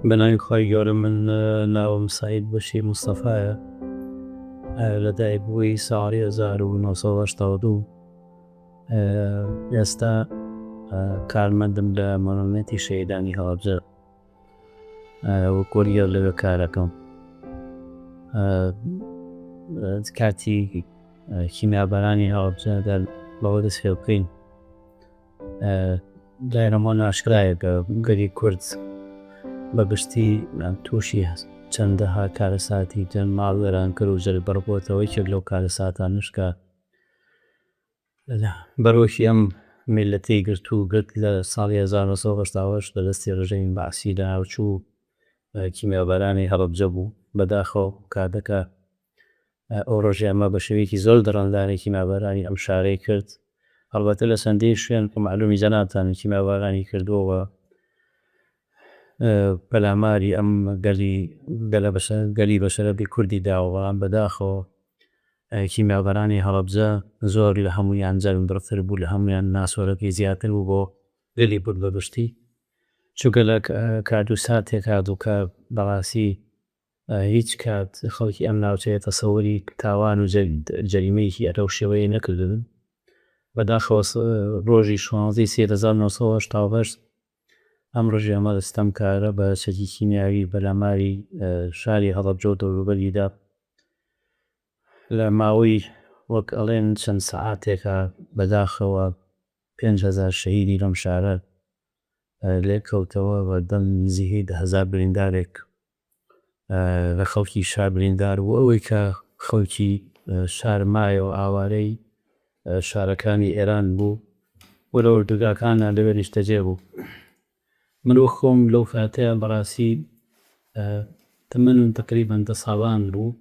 بەناوی خوای گەورە من ناوم سەعید بەشیر مستەفایە لەدایک بووی ساڵی 1982 ئێستا کارمەندم لە مۆنۆمێنتی شەهیدانی هەڵەبجە وەک وەرگێڕ لەوێ کارەکەم. کاتی کیمیابارانی هەڵەبجە بەوە دەست پێ بکەین لای هەمووان ئاشکرایە کە گەلی کورد بە گشتی تووشی چەندەها کارەساتی جەند ماڵ وێرانکەر و جەرگبڕ بۆتەوە، یەکێک لەو کارەساتانەش کە بەرۆکی ئەم میللەتەی گرت و گرت لە ساڵی 1988 بە دەستی ڕژێمی بەعسی لەناوچوو کیمیابارانی هەڵەبجە بوو. بەداخەوە کاتەکە ئەو ڕژێمە بە شێوەیەکی زۆر دڕندانە کیمیابارانی ئەم شارەی کرد. هەڵبەتە لە چەندین شوێن کە مەعلومی جەنابتانە کیمیابارانی کردووە و پەلاماری ئەم گەلی گەلە گەلی بەشەرەفی کوردی داوە، بەڵام بەداخەوە کیمیابارانی هەڵەبجە زۆر لە هەموویان جەرمبڕتر بوو، لە هەموویان ناسۆرەکەی زیاتر بوو بۆ گەلی کورد بە گشتی، چونکە لە کات و ساتێکا بوو کە بەڕاستی هیچ کات خەڵکی ئەم ناوچەیە تەسەوری تاوان و جەریمەیەکی لەو شێوەیە نەکردبن. بەداخەوە ڕۆژی شانزەی سێ 1988 ئەم ڕژێمە ستەمکارە بە چەکی کیمیاوی پەلاماری شاری هەڵەبجە و دەوروبەری دا. لە ماوەی وەک ئەڵێن چەند سەعاتێکا بەداخەوە 5000 شەهیدی لەم شارە لێ کەوتەوە و دەم نزیکەی 10,000 بریندارێک لە خەڵکی شار بریندار بوو. ئەوەی کە خەڵکی شار مایەوە ئاوارەی شارەکانی ئێران بوو و لە ئۆردوگاکانە لەوێ نیشتەجێ بوو. من وەک خۆم لەو کاتەیا بەڕاستی تەمەنم تەقریبەن 10 ساڵان بوو.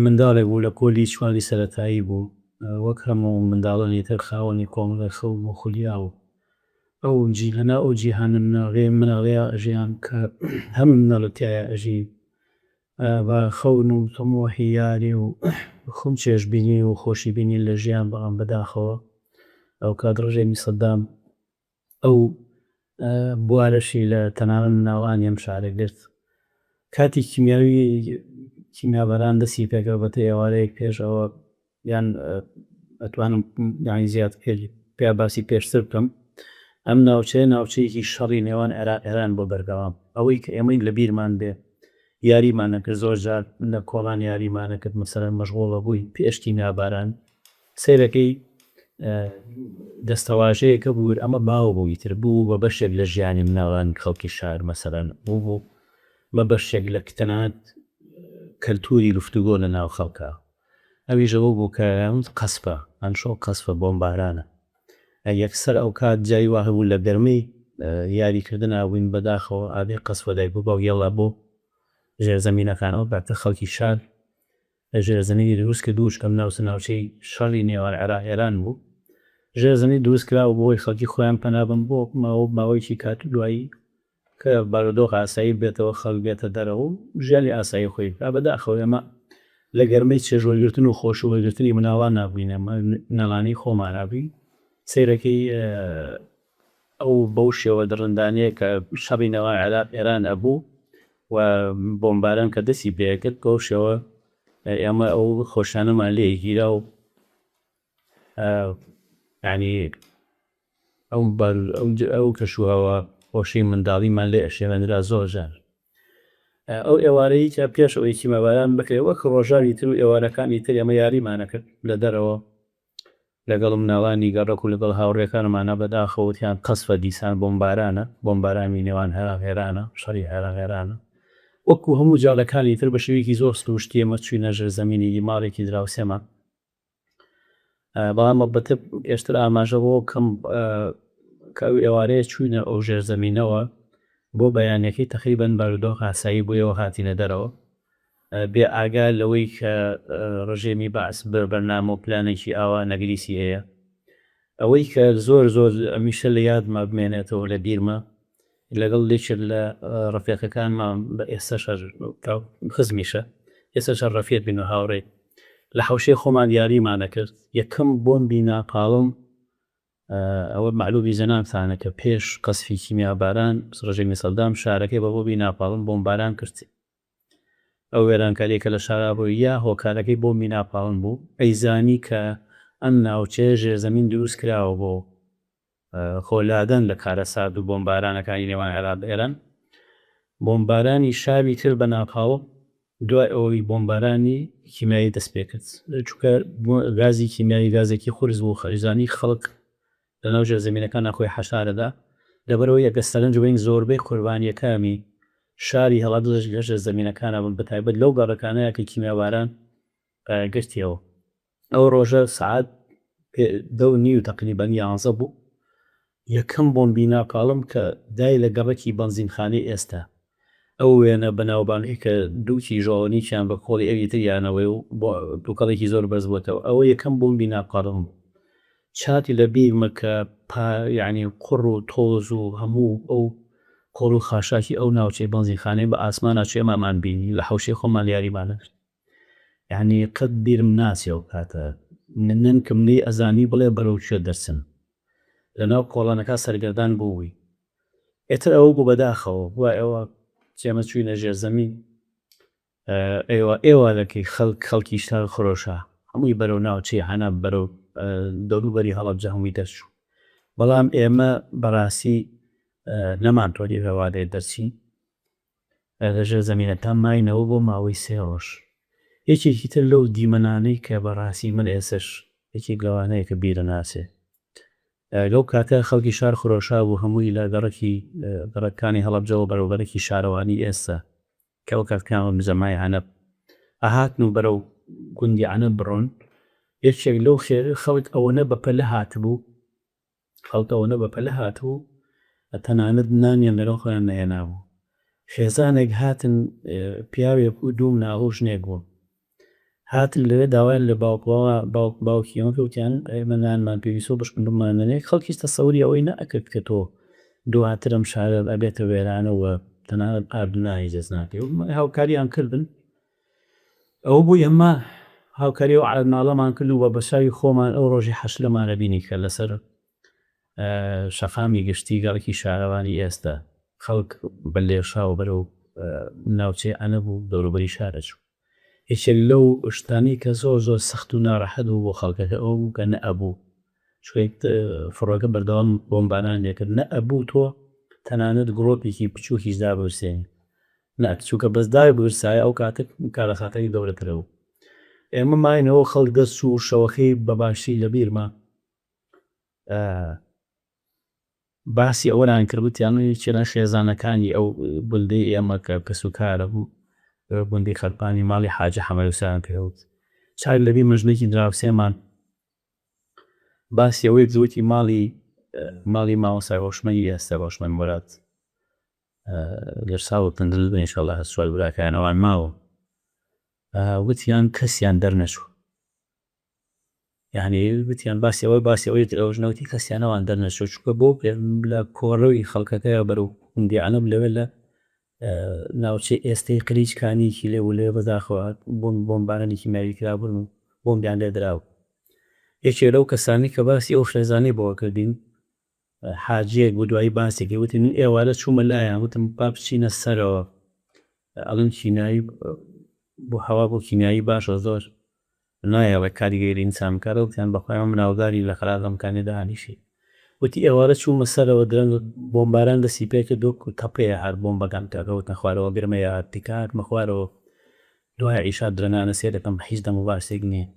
منداڵێک بوو لە پۆلی چواری سەرەتایی بوو. وەک هەموو منداڵانی تر خاوەنی کۆمەڵێک خەون و خولیا و ئەو جیهانە ئەو جیهانە مناڵێ مناڵەیە ئەژیان کە هەموو مناڵە تیایا ئەژی بە خەون و تموحی یاری و خۆم چێژ بینین و خۆشی بینین لە ژیان بەڵام بەداخەوە ئەوکات ڕژێمی سەدام ئەو بوارەشی لە تەنانەت مناڵانی ئەم شارە گرت. کاتی کیمیاوی کیمیاباران دەستی پێکرد بەتە ئێوارەیەک پێش ئەوە یان ئەتوانم یانی زیاتر پێ باسی پێشتر بکەم. ئەم ناوچەیە ناوچەیەکی شەڕی نێوان عێراق ئێران بۆ بەردەوام. ئەوەی کە ئێمەی لە بیرمان بێ یاریمان ئەکرد زۆر جار لە کۆڵان یاریمان ئەکرد مەسەلەن مەشغوڵ ئەبووین پێش کیمیاباران سەیرەکەی دەستەواژەیەک هەبوو ئەمە باو بوو ئیتر بوو بە بەشێک لە ژیانی مناڵانی خەڵکی شار مەسەلەن بوو بوو بە بەشێک لە تەنانەت کەلتوری گفتوگۆ لە ناو خەڵکا ئەویش ئەوە بوو کە قەسفە ئەمشەو قەسفە بۆمبارانە یەکسەر ئەوکات جاری وا هەبوو لە گەرمەی یاریکردنا بووین بەداخەوە ئابێ قەسفە دایک و باوک یەڵا بۆ ژێرزەمینەکان ئەو کاتە خەڵکی شار ژێرزەمینی دروست کردبوو چونکە ئەم ناوچە ناوچەی شەڕی نێوان عێراق ئێران بوو ژێرزەمین دروست کراوە بۆ ئەوەی خەڵکی خۆیان پەنا بەن بۆ ماوە ماوەیەکی کات و دوایی کە بارودۆخ ئاسایی بێتەوە خەڵک بێتە دەرەوە و ژیانی ئاسایی خۆی بکا. بەداخەوە ئێمە لە گەرمەی چێژ وەرگرتن و خۆش وەرگرتنی مناڵانا بووین ئێمە مناڵانی خۆمانا بووین سەیرەکەی ئەو بەو شێوە دڕندانەیە کە شەڕی نێوان عێراق ئێران ئەبوو و بۆمباران کە دەستی پێکرد بەو شێوە ئێمە ئەو خۆشانەمان لێ گیرا و یانی ئەو ئەو کەش و هەوا خۆشەی منداڵیمان لێ ئەشێوێنرا زۆر جار. ئەو ئێوارەی کە پێش ئەوەی کیمیاباران بکرێ وەک ڕۆژانی تر و ئێوارەکانی تر ئێمە یاریمان ئەکرد لە دەرەوە لەگەڵ مناڵانی گەڕەک و لەگەڵ هاوڕێکانمانا بەداخەوە وتیان قەسفە دیسان بۆمبارانە بۆمبارانی نێوان عێراق ئێرانە شەڕی عێراق ئێرانە وەکو هەموو جارەکانی تر بە شێوەیەکی زۆر سروشتی ئێمە چوینە ژێرزەمینی ماڵێکی دراوسێمان بەڵام ئەڵبەتە پێشتر ئاماژە بۆ بکەم کە ئەو ئێوارەیە چووینە ئەو ژێرزەمینەوە بۆ بەیانەکەی تەقریبەن بارودۆخ ئاسایی بوویەوە هاتینە دەرەوە بێ ئاگا لەوەی کە ڕژێمی بەعس بە بەرنامە و پلانێکی ئاوا نەگریسی هەیە ئەوەی کە زۆر زۆر ئەمیشە لە یادما بمێنێتەوە لە بیرمە لەگەڵ یەکێک لە ڕەفیقەکانمان بە ئێستاش هەر خزمیشە ئێستاش هەر ڕەفیق بین و هاوڕێین لە حەوشەی خۆمان یاریمان ئەکرد یەکەم بۆمبی ناپاڵم. ئەوە مەعلومی جەنابتانە کە پێش قەسفی کیمیاباران ڕژێمی سەدام شارەکەی بە بۆمبی ناپاڵم بۆمباران کرد. ئەو وێرانکاریە کە لە شارا ڕووی یا هۆکارەکەی بۆمبی ناپاڵم بوو. ئەیزانی کە ئەم ناوچەیە ژێرزەمین دروست کراوە بۆ خۆ لادان لە کارەسات و بۆمبارانەکانی نێوان عێراق ئێران. بۆمبارانی شاری کرد بە ناپاڵم. دوای ئەوەی بۆمبارانی کیمیایی دەست پێکرد، چونکە گازی کیمیایی گازێکی قورس بوو، خەزانی خەڵک لەناو ژێرزەمینەکانا خۆی حەشارەدا، لەبەرئەوەی ئەگەر سەرنج بەین زۆربەی قوربانیەکانی شاری هەڵەبجەش لە ژێرزەمینەکانا بوون، بەتایبەت لەو گەڕەکانەیا کە کیمیاباران گرتیەوە. ئەو ڕۆژە سەعات دە و نیو تەقریبەن یانزە بوو، یەکەم بۆمبی ناپاڵم کە دای لە گەڕەکی بەنزینخانەی ئێستا، ئەو وێنە بەناوبانگەی کە دوو کیژۆڵەنیکیان بە کۆڵی ئەوی تریانەوەی و دوکەڵێکی زۆر بەرز بۆتەوە، ئەوە یەکەم بۆمبی ناپاڵم بوو. چاک لە بیرمە کە پا یانی قوڕ و تۆز و هەموو ئەو خۆڵ و خاشاکی ئەو ناوچەی بەنزینخانەی بە ئاسمانا چوو ئێمەمان بینی لە حەوشەی خۆمان یاریمان ئەکرد. یانی قەت بیرم ناچێ ئەو کاتە نەنکم نەی ئەزانی بڵێ بەرەو کوێ دەرچم. لە ناو کۆڵانەکا سەرگەردان بووبووین. ئیتر ئەوە بوو بەداخەوە دوای ئەوە ئێمە چووینە ژێرزەمین. ئێوە ئێوارەکەی خەڵک خەڵکی شار خرۆشا هەمووی بەرەو ناوچەی عەنەب بەرەو دەوروبەری هەڵەبجە هەمووی دەرچوو. بەڵام ئێمە بەڕاستی نەمانتوانی لەوانەیە دەرچین. لە ژێر زەمینەکان ماینەوە بۆ ماوەی سێ ڕۆژ. یەکێکی تر لەو دیمەنانەی کە بەڕاستی من ئێستەش یەکێک لەوانەیە کە بیرم ناچێ. لەو کاتە خەڵکی شار خرۆشا بوو هەمووی لە گەڕەکی گەڕەکانی هەڵەبجەوە بەرەو گەڕەکی شارەوانی ئێستا کە ئەو کات پێیان وت مجەمای عەنەب ئەهاتن و بەرەو گوندی عەنەب بڕۆن. یەکێک لەو خێر خەڵک ئەوەنە بەپەلە هاتبوو خەڵک ئەوەنە بەپەلە هاتبوو تەنانەت نانیان لەگەڵ خۆیان نەهێنابوو. خێزانێک هاتن پیاوێک و دوو مناڵ و ژنێک بوون. هاتن لەوێ داوایان لە باوک باوک باوکی ئێمە کرد وتیان ئێمە نانمان پێویستە و بشکن بمانەنێ. خەڵکیش تەسەوری ئەوەی نەئەکرد کە تۆ دواتر ئەم شارە ئەبێتە وێرانە و تەنانەت ئارد و نانی دەست ناکەوێ. هاوکاریان کردن. ئەوە بوو ئێمە هاوکاری ئەو مناڵەمان کرد و بە چاوی خۆمان ئەو ڕۆژی حەشرەمان ئەبینی کە لەسەر شەقامی گشتی گەڕەکی شارەوانی ئێستا خەڵک بە لێشاو بەرەو ناوچەی عەنەب و دەوروبەری شار ئەچوو. یەکێک لەو شتانەی کە زۆر زۆر سەخت و ناڕەحەت بوو بۆ خەڵکەکە ئەوە بوو کە نەئەبوو چونکە فڕۆکە بەردەوام بۆمباران دەکرد نەئەبوو تۆ تەنانەت گڵۆپێکی بچووکیش دابگرسێنی. نا چونکە بەس دایبگرسایە ئەو کاتە کارەساتەکە گەورەتر ئەبوو. ئێمە ماینەوە خەڵک دەرچوو شەوەکەی بە باشی لە بیرمە باسی ئەوەیان کرد وتیان یەکێ لە خێزانەکانی ئەو گوندەی ئێمە کە کەسوکارە بوو گوندی خەرپانی ماڵی حاجی حەمەیوسیان پێوت چاک لە بیرمە ژنێکی دراوسێمان باسی ئەوەی کرد وتی ماڵی ماڵی مامۆستای هۆشمەندی ئێستا هۆشمەند موراد گەر ساغ و تەندروست بن ئینشەڵا هەر چوار براکەیان ئەوان ماون وتیان کەسیان دەرنەچوو یعنی وتیان باسی ئەوەی باسی ئەوەی ئەو ژنە وتی کەسیان ئەوان دەرنەچوو چونکە بۆ لە کۆڕەوی خەڵکەکەیە بەرەو گوندی عەنەب لەوێ لە ناوچەی ئێستەی قلیچ کانیەکی لێ بوو لەوێ بەداخەوە بۆمبارانی کیمیاوی کرابوون و بۆمبیان لێ درابوو. یەکێ لەو کەسانەی کە باسی ئەو خێزانەی بۆ کردین حاجیەک بوو دوایی باسی کرد وتی من ئێوارە چوومە لایان وتم با بچینە سەرەوە ئەڵێن کیمیایی بۆ هەوا بۆ کیمیایی باشە زۆر نایەڵێ کاریگەری ئینسان بکات وتیان بەخوای ئەمە مناڵداری لە قەراغ ئەم کانیە دانیشی وتی ئێوارە چوومە سەرەوە درەنگ بۆمباران دەستی پێکرد وەکو تەپەیە هات بۆمبەکان کە کەوتنە خوارەوە گرمەیە هات تکا هاتمە خوارەوە دوای عیشا درەنگانە سەیرەکەم هیچ دەنگ و باسێک نییە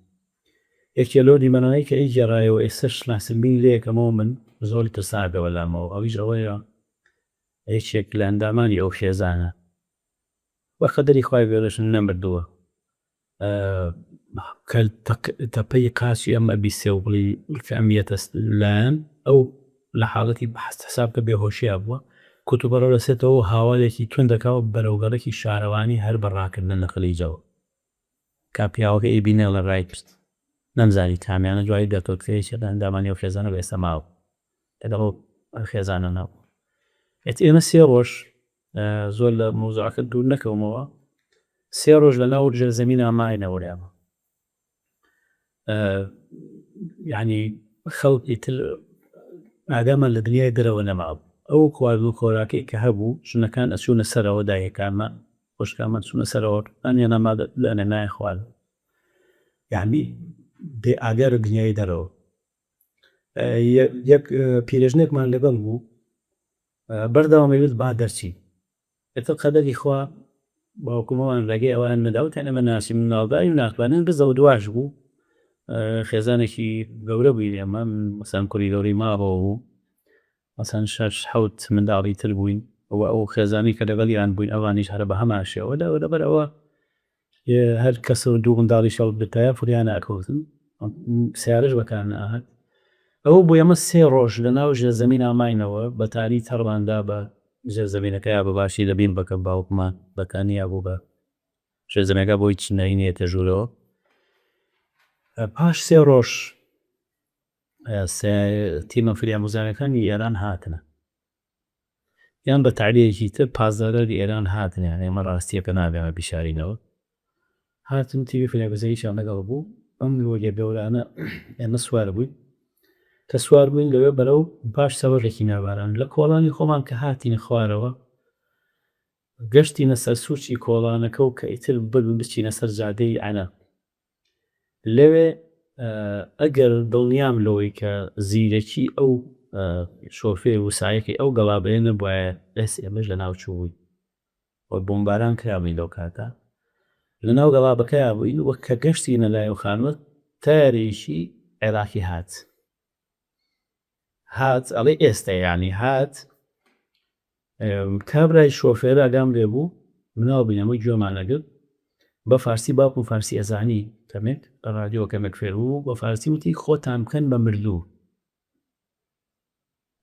یەکێ لەو دیمەنانەی کە ئەیگێڕایەوە ئێستەش ناسربین لێکەمەوە من زۆر ترسناکە بەلامەوە ئەویش ئەوەیە یەکێک لە ئەندامانی ئەو خێزانە بە قەدەری خوای گەورەش نەمردووە کە تەپەی قاچی ئەم ئەبیستێ و بڵێی کە ئەم یەتە لایان ئەو لە حاڵەتی حساب کە بێهۆشیا بووە کوتوبڕە دەسێتەوە و هاوارێکی توند دەکا و بەرەو گەڕەکی شارەوانی هەر بە ڕاکردن لە خلیجەوە کا پیاوەکە ئەیبینێ ئەڵێ ڕای کرد نەمزانی کامیانە دوایی دەرکەوت کە یەکێک لە ئەندامانی ئەو خێزانە بە ئێستا ماوە لەگەڵ ئەو خێزانە نەبوو ئێت ئێمە سێ ڕۆژ زۆر لە مەوزوعەکە دوور نەکەومەوە سێ ڕۆژ لە ناو ژێرزەمینا ماینەوە ئێمە یعنی خەڵکی تر. ئاگامان لە دنیای دەرەوە نەمابوو. ئەو خواردن و خۆراکەی کە هەبوو ژنەکان ئەچوونە سەرەوە دایکەکانمان خوشکانمان چوونە سەرەوە نانیان ئامادە دانێ خوارد. یەعنی بێ ئاگا لە دنیای دەرەوە. یەک پیرێژنێکمان لەگەڵ بوو بەردەوام ئەیوت با دەرچین. ئیتر قەدەری خوا باوکم ئەوان ڕێگەی ئەوان نەدا وتیان ئێمە ناچین مناڵدارین ناتوانین بزەوت واش بوو خێزانێکی گەورە بووین ئێمە مەسەلەن کوڕی گەورەی ماڵەوە بوو مەسەلەن شەش حەوت منداڵی تر بووین و ئەو خێزانەی کە لەگەڵیان بووین ئەوانیش هەر بە هەمان شێوە لەبەر ئەوە هەر کەس و دوو منداڵیش هەڵبگرتایە فریان ناکەوتن سیارەش بەکار نەئەهات ئەوە بوو ئێمە سێ ڕۆژ لە ناو ژێرزەمینا ماینەوە بەتانی تەڕمان دا بە ژێرزەمینەکەیا بە باشی لە بیر بکە باوکمان بەتانیا بوو بە ژێرزەمینەکە بۆ هیچ نەی نێتە ژوورەوە پاش سێ ڕۆژ تیمە فریاگوزارەکانی ئێران هاتنە یان بە تەعبیرێکی تر پاسدارانی ئێران هاتن یان ئێمە ڕاستیەکە نابێ ئەمە بیشارینەوە هاتن تیمی فریاگوزاریشیان لەگەڵ بوو ئەم لۆریە گەورانە ئێمە سوار بووین کە سوار بووین لەوێ بەرەو پاش سەوەرێکی ناباران لە کۆڵانی خۆمان کە هاتینە خوارەوە گەشتینە سەر سوچی کۆڵانەکە و کە ئیتر بچینە سەر جادەی عەنە لەوێ ئەگەر دڵنیام لەوەی کە زیرەکی ئەو شۆفێر و سایەقی ئەو گەڵابەیە نەبوایە ئێس ئێمەش لەناو چووبووین و بۆمباران کرابووین لەو کاتە لەناو گەڵابەکەیا بووین و کە گەشتینە لای ئەو خانووە تەیارەیەکی عێراقی هات هات ئەڵێ ئێستا یانی هات کابرای شۆفێر ئاگام لێ بوو مناڵ بووین ئەمە گوێمان ئەگرت بە فارسی باوکم فارسی ئەزانی کەمێک لە ڕادیۆ کەمێک فێر بوو بە فارسی وتی خۆتان بکەن بە مردوو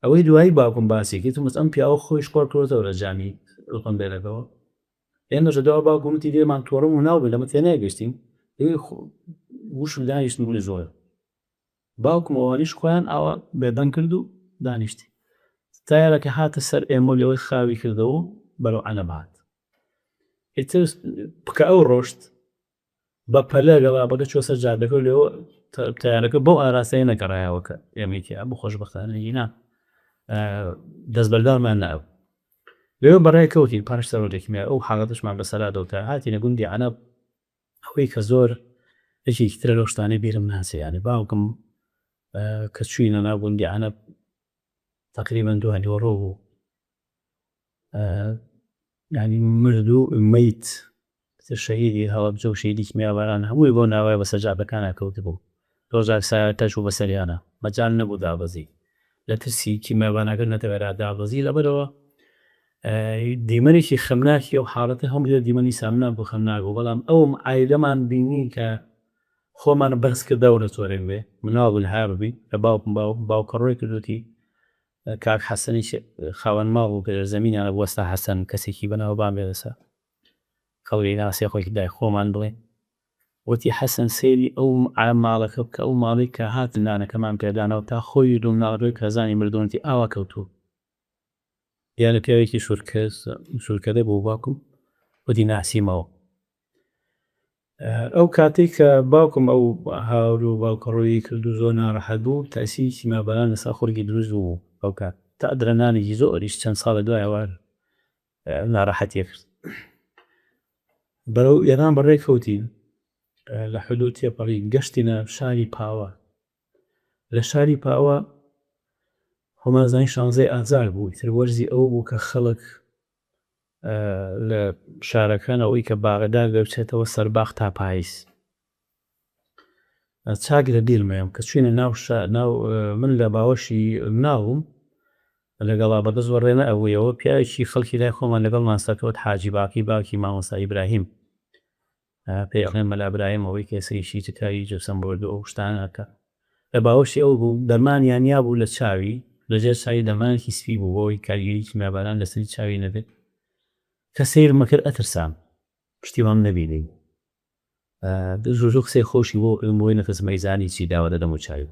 ئەوەی دوایی باوکم باسی کرد وتم ئەم پیاوە خۆی شقۆڕ کردۆتەوە لە جامی ئۆتۆمبێلەکەوە ئێمەش لە دوا باوکم وتی لێمان تۆڕە و مناڵ بووین لەمە تێنەگەشتین وشک دانیشتن بوونە زۆر باوکم ئەوانیش خۆیان ئاوا بێدەنگ کرد و دانیشتین. تەیارەکە هاتە سەر ئێمە و لەوەی خاوی کردەوە و بەرەو عەنەب هات. ئیتر کە ئەو ڕۆشت بە پەلە گەڵابەکە چووە سەر جادەکە و لێوە تەیارەکە بەو ئاراستەیە نەگەڕایەوە کە ئێمەی تیا بوو. خۆشبەختانە هینا دەستبەردارمان نەبوو. لەوێ بەڕێ کەوتین پاش سەرۆکێکی مێ ئەو حاڵەتەشمان بەسەرا دەوتا هاتینە گوندی عەنەب. ئەوەی کە زۆر یەکێکی ترە لەو شتانەی بیرم ناچێ یانی باوکم کە چووینە ناو گوندی عەنەب تەقریبەن دوا نیوەڕۆ بوو یانی مردوو مەیت شەهیدی هەڵەبجە و شەهیدی کیمیاباران هەمووی بەو ناوەیە بەسەر جادەکانا کەوتبوو زۆر جار سایەقەش بوو بەسەریانا مەجال نەبوو دابەزی لە ترسی کیمیابارانەکە نەدەوێرا دابەزی لەبەرەوە دیمەنێکی خەمناکی ئەو حاڵەتە هەموو دیمەنی سامناک و خەمناک بوو بەڵام ئەوم عایلەمان بینی کە خۆمان بەرز کردەوە لە جۆرێک بێ مناڵ بووین هار بووین لە باوکم باوکە ڕۆی کردوتی کاک حەسەنی خاوەن ماڵ بوو کە لە زەمینیانە بوو وەستا حەسەن کەسێکی بەناوبانگ بێ لەسەر خەڵکی ناسێ خۆی دای خۆمان بڵێ وتی حەسەن سەیری ئەو ماڵەکە بکە ئەو ماڵەی کە هاتن نانەکەمان پێدانەوە تا خۆی دوو مناڵەکەی کەزانی مردوونەتی ئاوا کەوتووە دیارە پیاوێکی شورکەدە بوو باوکم وتی ناسیمەوە. ئەو کاتەی کە باوکم ئەو هاور و باوکەڕۆیی کرد و زۆر ناڕەحەت بوو تەئسیری کیمیاباران لەسەر خورگی دروست بوو ئەو کات تا درەنانێکی زۆریش چەند ساڵە دوایەوە ناڕەحەتی کرد. بەرەو ئێران بەڕێ کەوتین لە حدود تێپەڕین گەشتینە شاری پاوە. لە شاری پاوە خۆمان زانی شانزەی ئازار بوو ئیتر وەرزی ئەوە بوو کە خەڵک لە شارەکان ئەوەی کە باغدار بێ بچێتەوە سەر باخ تا پاییز. چاک لە بیرمەیەم کە چوینە ناو ناو من لە باوەشی مناڵ بووم لە گەڵابەکە زۆر ڕێ نەئەبوویەوە پیاوێکی خەڵکی لای خۆمان لەگەڵمان سەرکەوت حاجی باقی باوکی مامۆستا ئیبراهیم پێی ئەڵێن مەلا برایم ئەوەی کە ئێستا ئیشی چ کاری جەسەم بۆرد و ئەو شتانە ئەکا لە باوەشی ئەو بوو دەرمانیان یابوو لە چاوی لە ژێر چاوی دەرمانێکی سپی بوو بۆ ئەوەی کاریگەری کیمیاباران لەسەری چاوی نەبێت کە سەیرم ئەکرد ئەترسام شتی وام نەبینی زوو زوو قسەی خۆشی بۆ کردم بۆی نەترسم ئەیزانی چی داوە لە دەم و چاوی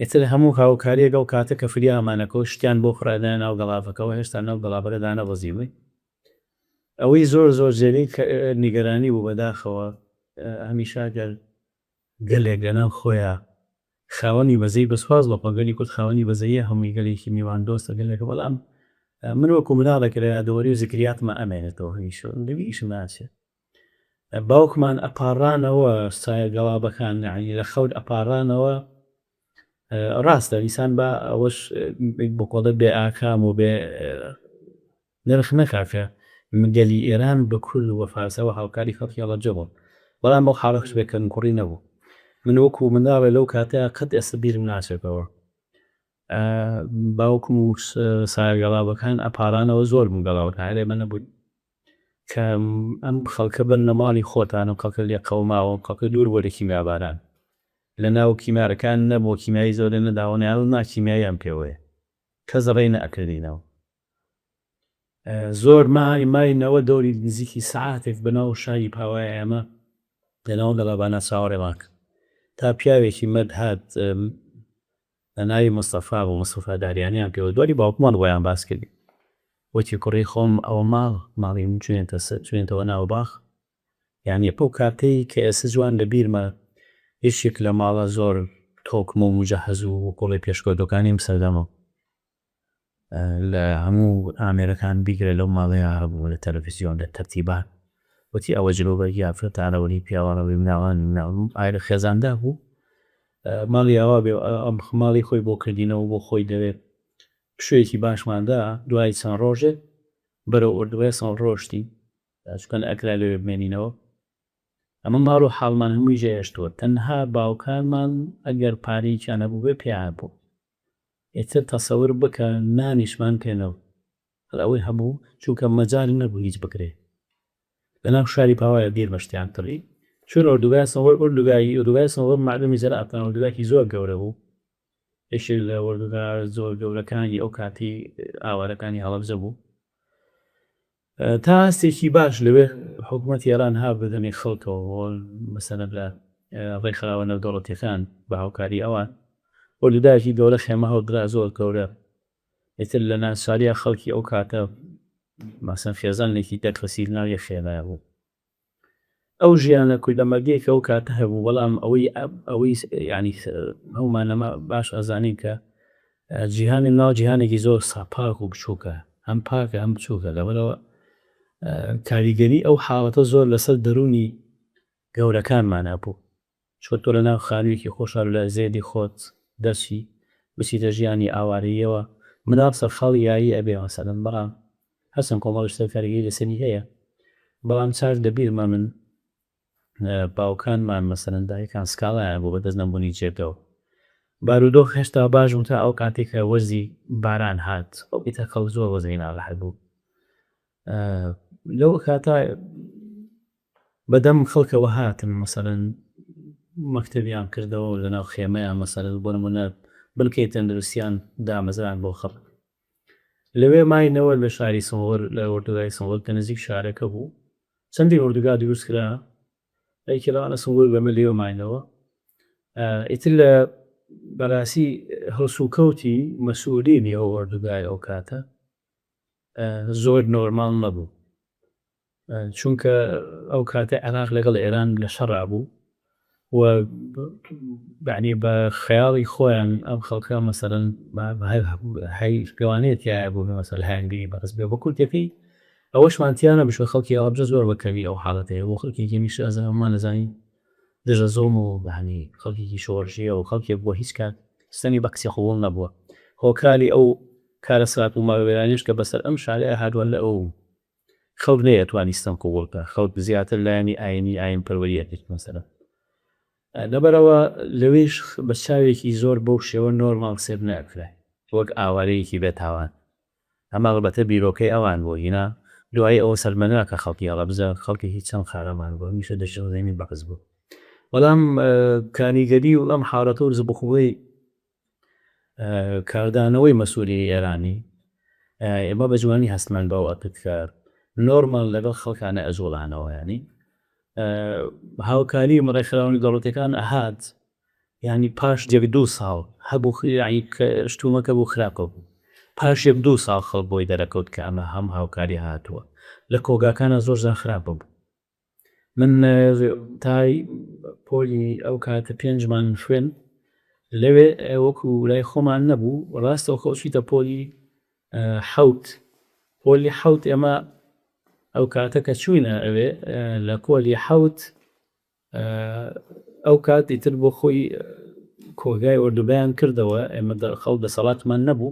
ئیتر هەموو هاوکاریەک ئەو کاتە کە فریامانەکەوت شتیان بۆ خڕێدایە ناو گەڵابەکەوە هێشتا ناو گەڵابەکە دانەبەزیبووین ئەوەی زۆر زۆر جێگەی نیگەرانی بوو بەداخەوە هەمیشە گەر گەلێک لەناو خۆیا خاوەنی بەزەی بە سوپاس بۆ خوا گەلی کورد خاوەنی بەزەییە هەمووی گەلێکی میوان دۆستە گەلێکە بەڵام من وەکو مناڵێک لە یادەوەری و زکریاتما ئەمێنێتەوە هەمیشە لە بیریشم ناچێ باوکمان ئەپاڕانەوە سایە گەڵابەکان یانی لە خەوت ئەپاڕانەوە ڕاستە ئینسان با ئەوەش بکۆڵێ بێ ئاکام و بێ نرخ نەکا کە گەلی ئێران بە کورد و بە فارسەوە هاوکاری خەڵکی هەڵەبجە بوون بەڵام بەو حاڵەش بێ کەموکوڕی نەبوو من وەکو منداڵێ لەو کاتەیا قەت ئێستا بیرم ناچێتەوە باوکم و سایە گەڵابەکان ئەپارانەوە زۆر بوون گەڵاوەکان هەر ئێمە نەبووین کە ئەم خەڵکە بەرنە ماڵی خۆتان ئەم خەڵکە لێ قەوماوە ئەم خەڵکە دوور بووە لە کیمیاباران لە ناو کیمارەکان نەبووە کیمیایی زۆر لێ نەداوە نەیان نا کیمیاییان پێوەیە کەس ڕێی نەئەکردینەوە زۆر مای ماینەوە دەوری نزیکی سەعاتێک بەناو شاری پاوایە ئێمە لەناو گەڵابانە چاوەڕێمان کرد تا پیاوێکی مەرد هات ناوی مستەفا بوو مستەفا داریانیان پێوە دوای باوکمان بۆیان باس کردی وتی کوڕی خۆم ئەوە ماڵ ماڵی من چوینەتە چوینەتەوە ناو باخ یانی ئەو کاتەی کە ئێستا جوان لە بیرمە یەکێک لە ماڵە زۆر تۆکمە و موجەهەز و وەکوڵی پێشکەوتوەکانی ئەم سەردەمە لە هەموو ئامێرەکان بیگرە لەو ماڵەیا هەبوو لە تەلەفزیۆن لە تەرتیبات وتی ئەوە جلوبەرگی ئافرەتانە وەلی پیاوانە وەلی مناڵان ئایلە خێزاندا بوو ماڵی ئاوا بێ ئەم ماڵی خۆی بۆ کردینەوە بۆ خۆی دەوێ پشوویەکی باشماندا دوای چەند ڕۆژێک بەرەو ئوردوگای سەڵ ڕۆشتین چونکە نەئەکرا لەوێ بمێنینەوە ئەمە ماڵ و حاڵمان هەمووی جێهێشتووە تەنها باوکانمان ئەگەر پارەیەکیان هەبووبێ پێیان بوو ئیتر تەسەور بکە نانیشمان پێ نەبوو هەر ئەوەی هەبوو چونکە مەجال نەبوو هیچ بکرێ لەناو شاری پاوایە بیرمە شتیان کڕی چوون ئۆردوگای سنغۆر ئۆردوگای ئۆردوگای سنغۆر مەعلومی جەنابتان ئۆردوگایەکی زۆر گەورە بوو یەکێک لە ئۆردوگا زۆر گەورەکانی ئەو کاتی ئاوارەکانی هەڵەبجە بوو تا ئاستێکی باش لەوێ حکوومەتی ئێران ها بەدەمی خەڵکەوە بۆ مەسەلەن لە ڕێکخراوە نێودەوڵەتیەکان بە هاوکاری ئەوان ئۆردوگایەکی گەورە خێمە هەڵدرا زۆر گەورە ئیتر لە ناچاریا خەڵکی ئەو کاتە مەسەن خێزانێکی دە کەسی لەناو یەک خێمەیا بوو ئەو ژیانە کوردەمەرگەی کە ئەو کاتە هەبوو بەڵام ئەوەی ئەوەی یانی هەموومان ئەمە باش ئەزانین کە جیهانی ناو جیهانێکی زۆر پاک و بچووکە هەم پاکە هەم بچووکە لەبەرەوە کاریگەری ئەو حاڵەتە زۆر لەسەر دەروونی گەورەکانمان هەبوو چۆن تۆ لەناو خانوویەکی خۆشحاڵ لە زێدی خۆت دەرچی بچیتە ژیانی ئاوارەییەوە مناڵ سەرقاڵی یاری ئەبێ مەسەلەن بەڵام هەرچەند کۆمەڵی شتە کاریگەری لەسەری هەیە بەڵام چاک لە بیرمە من باوکانمان مەسەلەن دایکان سکاڵایان بوو بەدەست نەبوونی جێگەوە بارودۆخ هێشتا باش بوو تا ئەو کاتێک کە وەرزی باران هات ئیتر خەڵک زۆر وەزعی ناڕەحەت بوو لەو کاتە بەدەم خەڵکەوە هاتن مەسەلەن مەکتەبیان کردەوە لەناو خێمەیان مەسەلەن بۆ نمونە بنکەی تەندروستیان دامەزران بۆ خەڵک لەوێ ماینەوە لە شاری سنغر لە ئۆردوگای سنغر کە نزیک شارەکە بوو چەندین ئۆردوگا دروست کرا یەکێ لەوانە سنغر بەمە لێوە ماینەوە ئیتر لە بەڕاستی هەڵسوکەوتی مەسئولینی ئەو ئۆردوگای ئەو کاتە زۆر نۆرماڵ نەبوو چونکە ئەو کاتە عێراق لەگەڵ ئێران لە شەڕا بوو و یەعنی بە خەیاڵی خۆیان ئەم خەڵکە مەسەلەن پێوانەیە تیایە بوو مەسەل لایەنگری بەعس بێ بە کورتەکەی ئەوەشمان تیا نەبوو چونکە خەڵکی هەڵەبجە زۆر بە کەمی ئەو حاڵەتەیە بۆ خەڵکێکی هەمیشە ئەزانمان ئەزانین دژە زوڵم و یەعنی خەڵکێکی شۆڕشگێڕ و خەڵکێک بووە هیچ کات ستەمی بە کەسی قبوڵ نەبووە هۆکاری ئەو کارەسات و ماڵوێرانیەش کە بەسەر ئەم شارەیا هاتووە لە ئەو خەڵک نەیئەتوانی ستەم قبوڵ بکا خەڵک زیاتر لایەنی ئاینی ئاین پەروەری ئەکرد مەسەلەن لەبەرئەوە لەوێش بە چاوێکی زۆر بەو شێوە نۆرماڵ سێر نەئەکرای وەک ئاوارەیەکی بێ تاوان ئەمە ئەڵبەتە بیرۆکەی ئەوان بوو هینا دوایی ئەوە سەلمەنرا کە خەڵکی هەڵەبجە خەڵکێکی چەند قارەمان بوو هەمیشە دژی ڕژێمی بەعس بوو بەڵام کاریگەری و ئەم حاڵەتە و زبخوڵەی کاردانەوەی مەسئولی ئێرانی ئێمە بە جوانی هەستمان بەوە ئەکرد کە نۆرمال لەگەڵ خەڵکانە ئەجوڵانەوە ینی هاوکاری ڕێکخراوە دەوڵەتەکان ئەهات یعنی پاش یەک دوو ساڵ هەبوو یعنی شتومەکە بوو خراپە بوو پاش یەک دوو ساڵ خەڵک بۆی دەرەکەوت کە ئەمە هەم هاوکاری هاتووە لە کۆگاکانە زۆر زار خراپە بوو من تای پۆلی ئەو کاتە پێنجمان خوێن. لەوێ وەکو لای خۆمان نەبوو ڕاستەوخۆ چیتە پۆلی حەوت. پۆلی حەوت ئێمە ئەو کاتە کە چووینە ئەوێ لە پۆلی حەوت ئەو کات ئیتر بۆ خۆی کۆگای ئۆردوگایان کردەوە. ئێمە خەڵک دەسەڵاتمان نەبوو،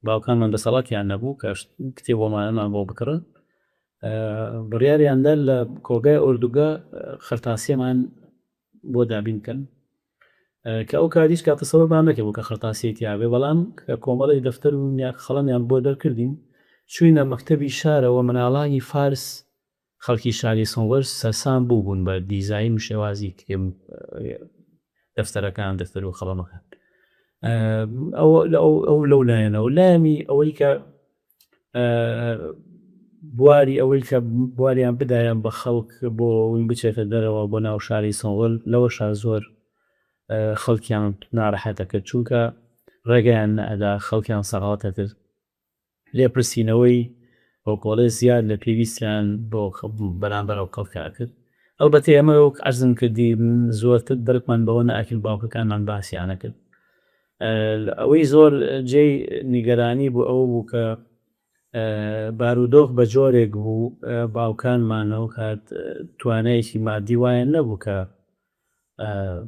باوکانمان دەسەڵاتیان نەبوو کە کتێب وەمانەمان بۆ بکڕن. بڕیاریان دا لە کۆگای ئۆردوگا خرتاسیەمان بۆ دابین بکەن، کە ئەو کات هیچ کات تەسەورمان نەکردبوو کە خرتاسیەی تیا بێ. بەڵام کە کۆمەڵێک دەفتەر و قەڵەمیان بۆ دەرکردین، چووینە مەکتەبی شارەوە. مناڵانی فارس خەڵکی شاری سنغر سەرسام بووبوون بە دیزاین و شێوازی کتێب دەفتەرەکان، دەفتەر و قەڵەمەکان. ئەو ئەو لەو لایەنەوە لایەنی ئەوەی کە بواری ئەوەی کە بواریان بدایە بە خەڵک بۆ ئەوەی بچێتە دەرەوە بۆ ناو شاری سنغر، لەوەشا زۆر خەڵکیان ناڕەحەت ئەکرد، چونکە ڕێگەیان نەئەدا، خەڵکیان سەغڵەت ئەکرد. لێپرسینەوەی هۆکۆڵێ زیاد لە پێویستیان بۆ بەرامبەر ئەو خەڵکە ئەکرد. ئەڵبەتە ئێمە وەک عەرزم کردی زۆرتر دەرکمان بەوە نەئەکرد، باوکەکانمان باسیان ئەکرد. ئەوەی زۆر جێی نیگەرانی بوو ئەوە بوو کە بارودۆخ بە جۆرێک بوو باوکانمان ئەو کات توانایەکی مادی وایان نەبوو کە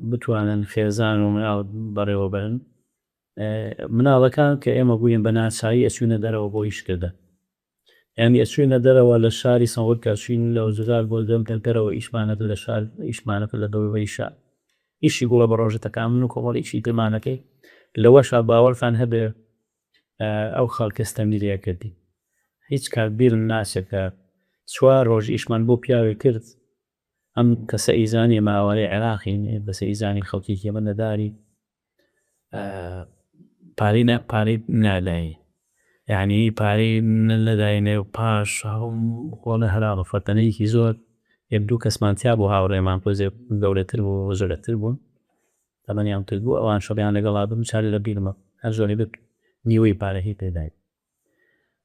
بتوانن خێزان و مناڵ بەڕێوە بەرن. مناڵەکان کە ئێمە بووین بە ناچاری ئەچوینە دەرەوە بۆ ئیشکردن، یانی ئەچوینە دەرەوە لە شاری سنغور کە ئەچوین لە ئۆزگار بۆ دەرەوە ئیشمانەکرد لە شار، ئیشمانەکرد لە دەوروبەری شار، ئیشی گوڵە بە ڕۆژە تەکامل و کۆمەڵ ئیشی ترمانەکەی. لەوەشا باوەڕتان هەبێ ئەو خەڵکە ستەمی لێ کردین. هیچ کات بیرم ناچێ کە 4 ڕۆژ ئیشمان بۆ پیاوێک کرد، ئەم کەسە ئیزانی ئێمە ئاوارەی عێراقین، ئەم کەسە ئیزانی خەڵکێکی ئێمە نەداری، پارەی نا پارەی ناداین، یعنی پارەی نەداینێ و پاش خۆڵە هەراڵە فەتەنەیەکی زۆر. یەک دوو کەسمان تیا بوو هاوڕێمان تۆزێ گەورەتر بوو و زۆرتر بوون، تەمەنیان تر بوو، ئەوان شەڕیان لەگەڵا بم چار لە بیرمە هەر زۆرێ بێت نیوەی پارەکەی پێداین.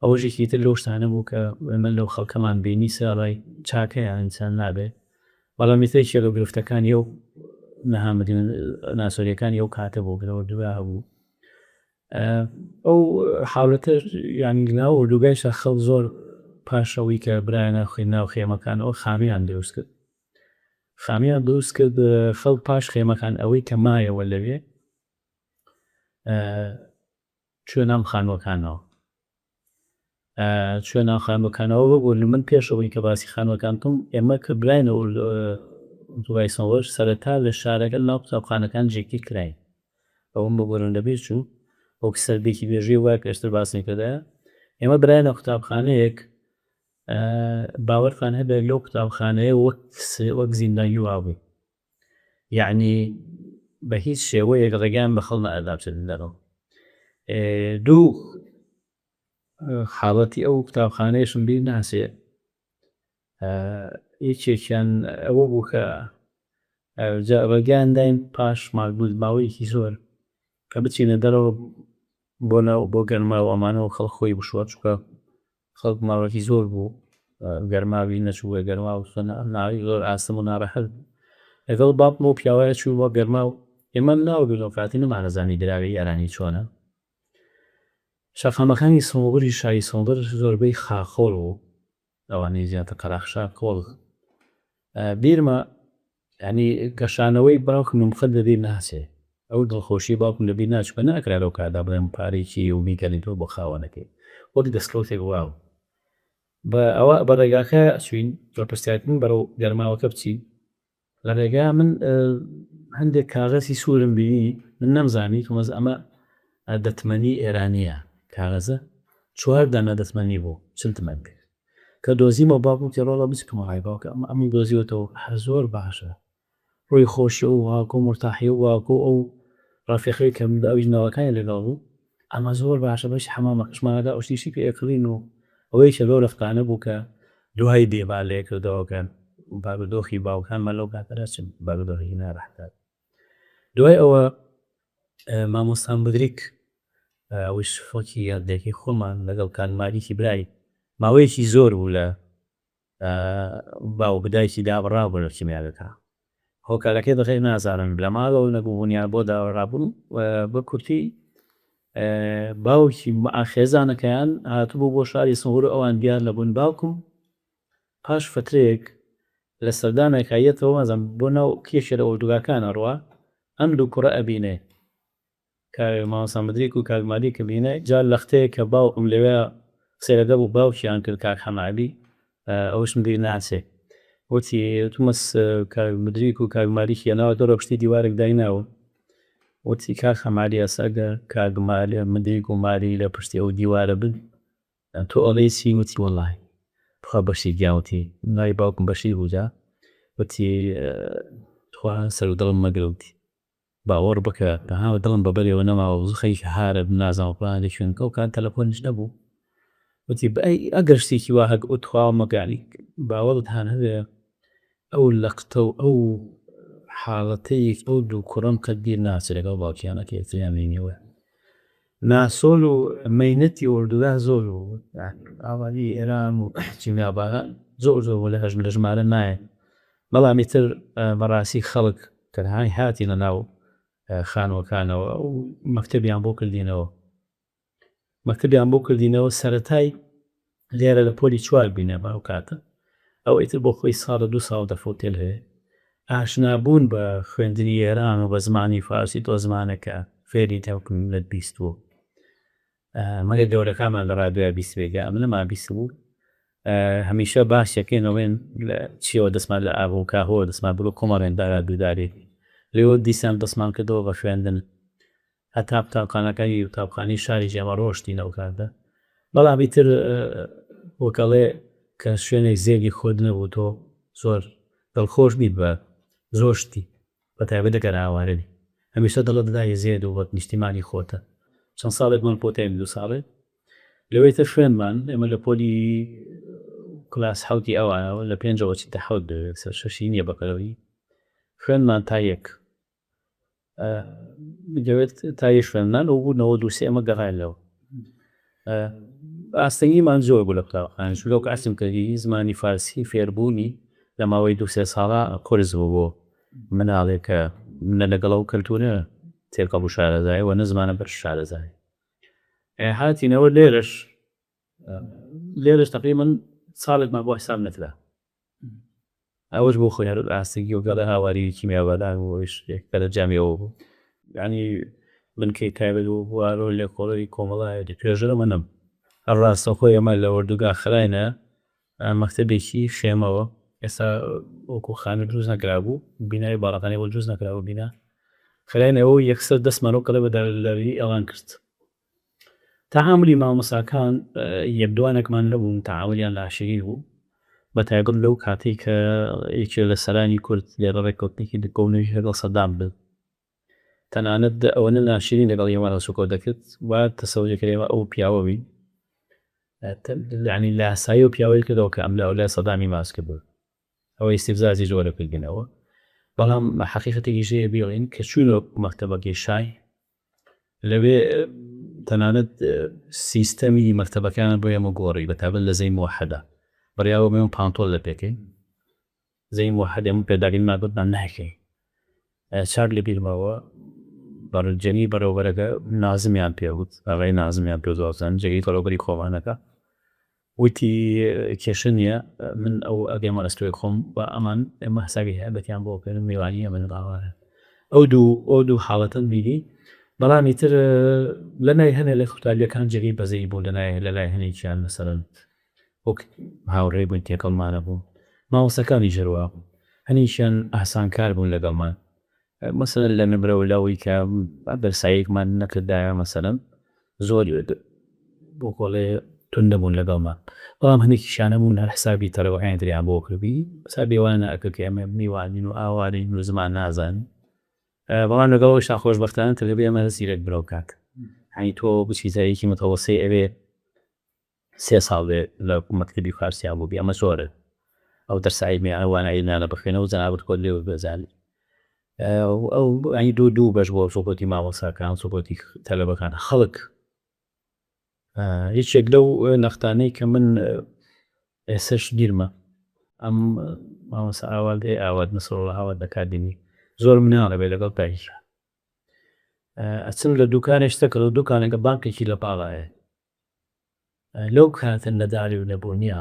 ئەوەش یەکی تر لەو شتانە بوو کە ئێمە لەو خەڵکەمان بینی سەرەڕای چاکەیان ئینسان نابێ، بەڵام ئیتر یەکێ لە گرفتەکانی ئەو نەهامەتی ناسۆریەکانی ئەو کاتە بوو کە لە ئۆردوگا هەبوو. ئەو حاڵەتە یانی لەناو ئۆردوگایشا خەڵک زۆر پاش ئەوەی کە برایانە ناو خێمەکانەوە خانوویان دروست کرد، خانوویان دروست کرد. خەڵک پاش خێمەکان ئەوەی کە مایەوە لەوێ چووە ناو خانووەکانەوە، چووە ناو خانووەکانەوە. ببورن من پێش ئەوەی کە باسی خانووەکان بکەم، ئێمە کە براینە ئۆردوگای سنغر سەرەتا لە شارەکە لەناو قوتابخانەکان جێگیر کراین. ئەوەم ببورن لەبیر چوو، وەک سەردێکی مێژووی وایە کە ئێستر باسم کردایە. ئێمە براینە قوتابخانەیەک، باوەڕتان هەبێت لەو قوتابخانەیە وەک زیندانی وابوو، یەعنی بە هیچ شێوەیەک ڕێگەیان بە خەڵک نەئەدا بچێتە دەرەوە. دوو حاڵەتی ئەو قوتابخانەیەشم بیر ناچێ. یەکێکیان ئەوە بوو کە ڕێگەیان داین پاش ماوەیەکی زۆر کە بچینە دەرەوە بۆ ناو بۆ گەرماو ئەمانەوە خەڵک خۆی بشوە، چونکە خەڵک ماوەیەکی زۆر بوو گەرماوی نەچووە گەرماو ناوی زۆر ئاسم و ناڕەحەت بوو. لەگەڵ باوکم و پیاوایە چوو بۆ گەرماو. ئێمە مناڵ بووین ئەو کاتی نەمانەزانی دراوی ئێرانی چۆنە. شەقامەکانی سنغری شاری سنغر زۆربەی خاخۆڵ بوو، ئەوانەی زیاتر قەراخ شاخۆڵ. بیرمە یعنی گەشانەوەی باوکم قەت لەبیر ناچێ، ئەو دڵخۆشی باوکم لەبیر ناچێ، چونکە ناکرا لەو کاتدا بڵێم پارەیەکی و بیگەڕێنیتەوە بۆ خاوەنەکەی، وەک دەستکەوتێک واو بە ئەوە بە ڕێگاکە چوین بە پرسیارکردن بەرەو گەرماوەکە بچین. لە ڕێگا من هەندێک کاغەزی سوورم بینی، من نەمزانی تومەز ئەمە دەتمەنی ئێرانییە. کاغەزە 4 دانە دەتمەنی بوو، 40 تمەن کرد. کە دۆزیمەوە باوکم وتی ڕۆڵە بچکەمە ڕای باوکە ئەمە ئەمن دۆزیوەتەوە، هەر زۆر باشە. ڕووی خۆشی ئەو باوکە و مورتاحی ئەو باوکە و ئەو ڕەفیقەی کە ئەویش مناڵەکانی لەگەڵ بوو، ئەمە زۆر باشە بەشی حەمامەکەشمانەدا ئەو شتیشی پێ ئەکڕین. و ئەوە یەکێ لەو ڕەفتانە بوو کە دوای بێمان لێ کردەوە کە بارودۆخی باوکانمان لەو کاتەدا چ بارودۆخێکی ناڕەحەتە. دوای ئەوە مامۆستا مدریک ئەویش خەڵکی یادێکی خۆمان لەگەڵ کاک مالیکی برای ماوەیەکی زۆر بوو لە باوک دایکی دابڕا بوو لە کیمیاگەکە. هۆکارەکەی دەقیق نازانم لە ماڵەوە نەبوون یان بۆ داوەڕابوون. بە کورتی باوکی خێزانەکەیان هاتبوو بۆ شاری سنغور و ئەوان دیار نەبوون. باوکم پاش فەترەیەک لە سەردانێکا یەتەوە نازانم بۆ ناو یەکێ لە ئۆردوگاکان ئەڕوا، ئەم دوو کوڕە ئەبینێ، کاک مامۆستا مدریک و کاک مالیک ئەبینێ. جا لەختەیەک کە باوکم لەوێ قسەی لەگەڵ باوکیان کرد کاک حەمە عەلی، ئەوەشم بیر ناچێ، وتی وتمە کاک مدریک و کاک مالیکی هێناوە دەرەوە پشتی دیوارێک دایناون. وتی کاک حەمە عەلی ئێستا ئەگەر کاک مدریک و مالی لە پشتی ئەو دیوارە بن تۆ ئەڵێی چی؟ وتی وەڵاهی تخوا بەشیر گیان، وتی ناوی باوکم بەشیر بوو، جا وتی تخوا سەر و دڵم مەگرە، وتی باوەڕ بکە ها دڵم بە بەرێوە نەماوە، زوو خەریکە هارە بم نازانم فڵان لە کوێن، ئەو کات تەلەفۆنیش نەبوو. وتی ئەگەر شتێکی وا هەبێ تخوا مەکە، یانی باوەڕت هان هەبێ ئەو لەقتە و ئەو حاڵەتەی ئەو دوو کوڕەم قەت بیر ناچێ لەگەڵ باوکیانە کە یەکتریان بینیوە. ناسۆل و مەینەتی ئۆردوگا زۆر بوو، یانی ئاوایی ئێران و کیمیاباران زۆر زۆر بوو، لە ژمارە نایەن. بەڵام ئیتر بەڕاستی خەڵک کە هاتینە ناو خانووەکانەوە و مەکتەبیان بۆ کردینەوە، مەکتەبیان بۆ کردینەوە سەرەتای لێرە لە پۆلی چوار بینە بە ئەو کاتە، ئەو ئیتر بۆ خۆی ساڵە دوو ساڵ دەفەوتێل هەیە. ئاشنا بوون بە خوێندنی ئێران و بە زمانی فارسی، تۆ زمانێکە فێری تەوکم لە بیستووە، مەگەر گەورەکانمان لە ڕادیۆیا بیستبێت، یا ئەمە نەمان بیستبوو. هەمیشە باسیەکەین ئەڵێن لە چیەوە دەستمان لە ئاغۆ و کاهۆوە دەستمان بردووە، کۆمەڵێن دارا دوودارێ لێوە دیسان دەستمان کردەوە بە خوێندن هەتا قوتابخانەکانی قوتابخانەی شاری ئێمە ڕۆشتین ئەو کاتە. بەڵام ئیتر وەک ئەڵێ کە شوێنێک زێدی خۆت نەبوو تۆ زۆر دڵخۆش نیت بە زۆر شتی، بە تایبەت ئەگەر ئاوارە بی هەمیشە دڵت لای زێد و وەک نیشتیمانی خۆتە. چەند ساڵێکمان پۆتین، دوو ساڵێ لەوەی تر خوێندمان. ئێمە لە پۆلی کلاس حەوتی ئەوانەوە لە پێنجەوە چیتە حەوت دەوێت، سەر شەشی نییە بەقەرەوی خوێندمان تا یەک دەوێت تا یەک خوێندمان. ئەو بوو 93 ئێمە گەڕاینەوە. ئاستەنگیمان زۆر بوو لە قوتابخانە، چونکە وەک عەرزم کردی زمانی فارسی فێربوونی لە ماوەی دوو سێ ساڵە قورس بوو بۆ مناڵێک کە نە لەگەڵ ئەو کەلتورە تێکەڵ و شارەزایە و نە زمانەکەش شارەزایە. هاتینەوە لێرەش، لێرەش تەقریبەن ساڵێکمان بۆ حساب نەکرا. ئەوەش بۆ خۆی هەر ئاستەنگی و گەڵێ هاواری کیمیاباران و ئەویش دەرەنجامی ئەوە بوو. یعنی بنکەی تایبەت بۆ بوارۆ لێکۆڵەری کۆمەڵایەتی توێژەرە منم. هەر ڕاستەوخۆ ئێمە لە ئۆردوگا خراینە مەکتەبێکی خێمەوە، ئێستا وەکو خانوو دروست نەکرابوو، بینای باڵەخانەی بۆ دروست نەکرابوو، بینا خراینەوە و یەکسەر دەستمان وەک ئەڵێ بە دارولداریی ئەوان کرد. تەعاملی مامۆستاکان یەک دوانێکمان نەبوون، تەعاملیان ناشرین بوو، بە تایبەت لەو کاتەی کە یەکێ لە سەرانی کورد لێرە ڕێککەوتنێکی کۆبوونەوەی لەگەڵ سەدام برد، تەنانەت ئەوەنە ناشرین لەگەڵ ئێمە هەڵسوکەوت دەکرد وا تەسەوری کرد ئێمە ئەو پیاوە بین، یعنی لاسایی ئەو پیاوەی کردەوە کە ئەم لە ئەولای سەدامی ماس کردبوو، ئەوە ئیستیفزازی زۆرە کردینەوە. بەڵام حەقیقەتێکیش هەیە بیڵێین کە چووینەوە مەکتەبەکەی شای، لەوێ تەنانەت سیستەمی مەکتەبەکەیان بۆ ئێمە گۆڕی، بە تایبەت لە زەی موحەدە بڕیار بوو ئێمە پانتۆڵ لە پێکەین. زەی موحەد ئێمە پێداگریمان گوتمان ناکەین. چاک لە بیرمەوە جێگەی بەڕێوەبەرەکە نازمیان پێ وت، ئاغای نازمیان پێ وت، جێگەی بەڕێوەبەری کۆمانەکە، وتی کێشە نییە، من ئەو ئەگەمە ئەستۆی خۆم و ئەمان ئێمە حسابی هەیبەتیان بۆ بکەن، میوانی ئێمە ئاوارە. ئەو دوو حاڵەتەم بینی. بەڵام ئیتر لە لای هەنێ لە قوتابیەکان جێگەی بەزەیی بوو، لە لای هەنێکیان مەسەلەن وەک هاوڕێ بووین تێکەڵمانە بوو. مامۆستاکانیش هەروا بوون، هەنێکیان ئاسانکار بوون لەگەڵمان، مەسەلەن لە نمرە و لەوەی کە بەرسایەکمان نەکردایە مەسەلەن زۆر بۆ کۆڵێ توند نەبوون لەگەڵمان. بەڵام هەندێکیشیان هەبوون هەر حسابی تەلەبەکانی تریان بۆ کردبی، حسابی ئەوانە نەئەکرد کە ئێمە میوانین و ئاوارین و زمان نازانین. بەڵام لەگەڵ ئەوەشا خۆشبەختانە تەلەبەی ئێمە زیرەک بن ئەو کات، یعنی تۆ بچیتە یەکی متەوەسەی ئەوێ 3 ساڵ بێ لە مەکتەبی فارسیان بوو بی، ئەمە زۆرە. ئەو دەرسە عیلمیانە وانە عیلمیانە بخوێنەوە جەنابت خۆت لێ بزانی. ئەو یعنی دوو بەش بۆ سوپۆرتی مامۆستاکان، سوپۆرتی تەلەبەکان. خەڵک یەکێک لەو نەختانەی کە من ئێسش بیرمە. ئەم مامۆستا ئاوات ئێ ئاوات نەسرەڵا ئاوات ئەکادیمی زۆر مناڵە بێ لەگەڵ دایکیا ئەچن لە دوکانێ شتە کڕن دوکانەکە بانقێکی لە پاڵایە لەو کاتە نەداری و نەبوونیە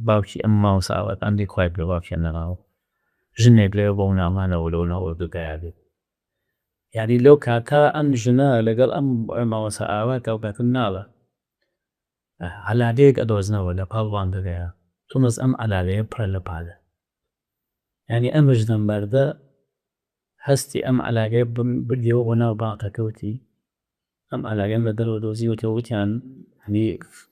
باوکی ئەم مامۆستا ئاوات ئەندەی خوای بێ باوکیان نەماوە ژنێک لەوێ بۆ مناڵانەوە لەو ناو ئۆردوگایە بێ یانی لەو کاتە ئەم ژنە لەگەڵ ئەم مامۆستا ئاوات ئەو کاتە مناڵە عەلاگەیەک ئەدۆزنەوە لە پاڵ باندەکەیا تونس ئەم عەلاگەیە پڕە لە پارە یانی ئەم ژنە مەردە هەستی ئەم عەلاگەیە بردیەوە بۆ ناو بانقەکە وتی ئەم عەلاگەیەم لە دەرەوە دۆزیوەتەوە وتیان یانی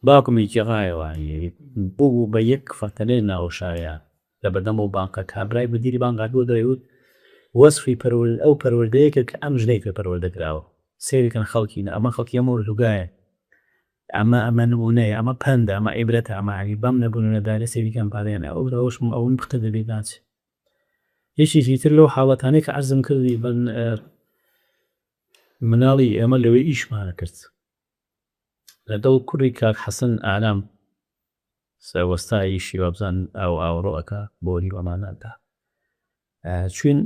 باوکم گێڕایەوە یانی بوو بە یەک فەتەلێ ناو شاریا لە بەردەم ئەو بانقە کابرای مدیری بانق هاتبووە دەرێ وت وەسفی پەروەر ئەو پەروەردەیە کرد کە ئەم ژنەی پێ پەروەردە کراوە سەیری کەن خەڵکینە ئەمە خەڵکی ئەم ئۆردوگایە ئەمە ئەمە نموونەیە ئەمە پەندە ئەمە عیبرەتە ئەمە یانی بەم نەبوون و نەدارە سەیری کەن پارەیان ئەو ئەوەشم ئەوم پتر لەبیر ناچێ یەکێکی تر لەو حاڵەتانەی کە عەرزم کردی من مناڵی ئێمە لەوێ ئیشمان کرد لەگەڵ کوڕی کاک حەسەن ئارام وەستا ئیشی وابزان ئاو ئاوەڕۆ ئەکا بۆری و ئەمانە ئەکا چوین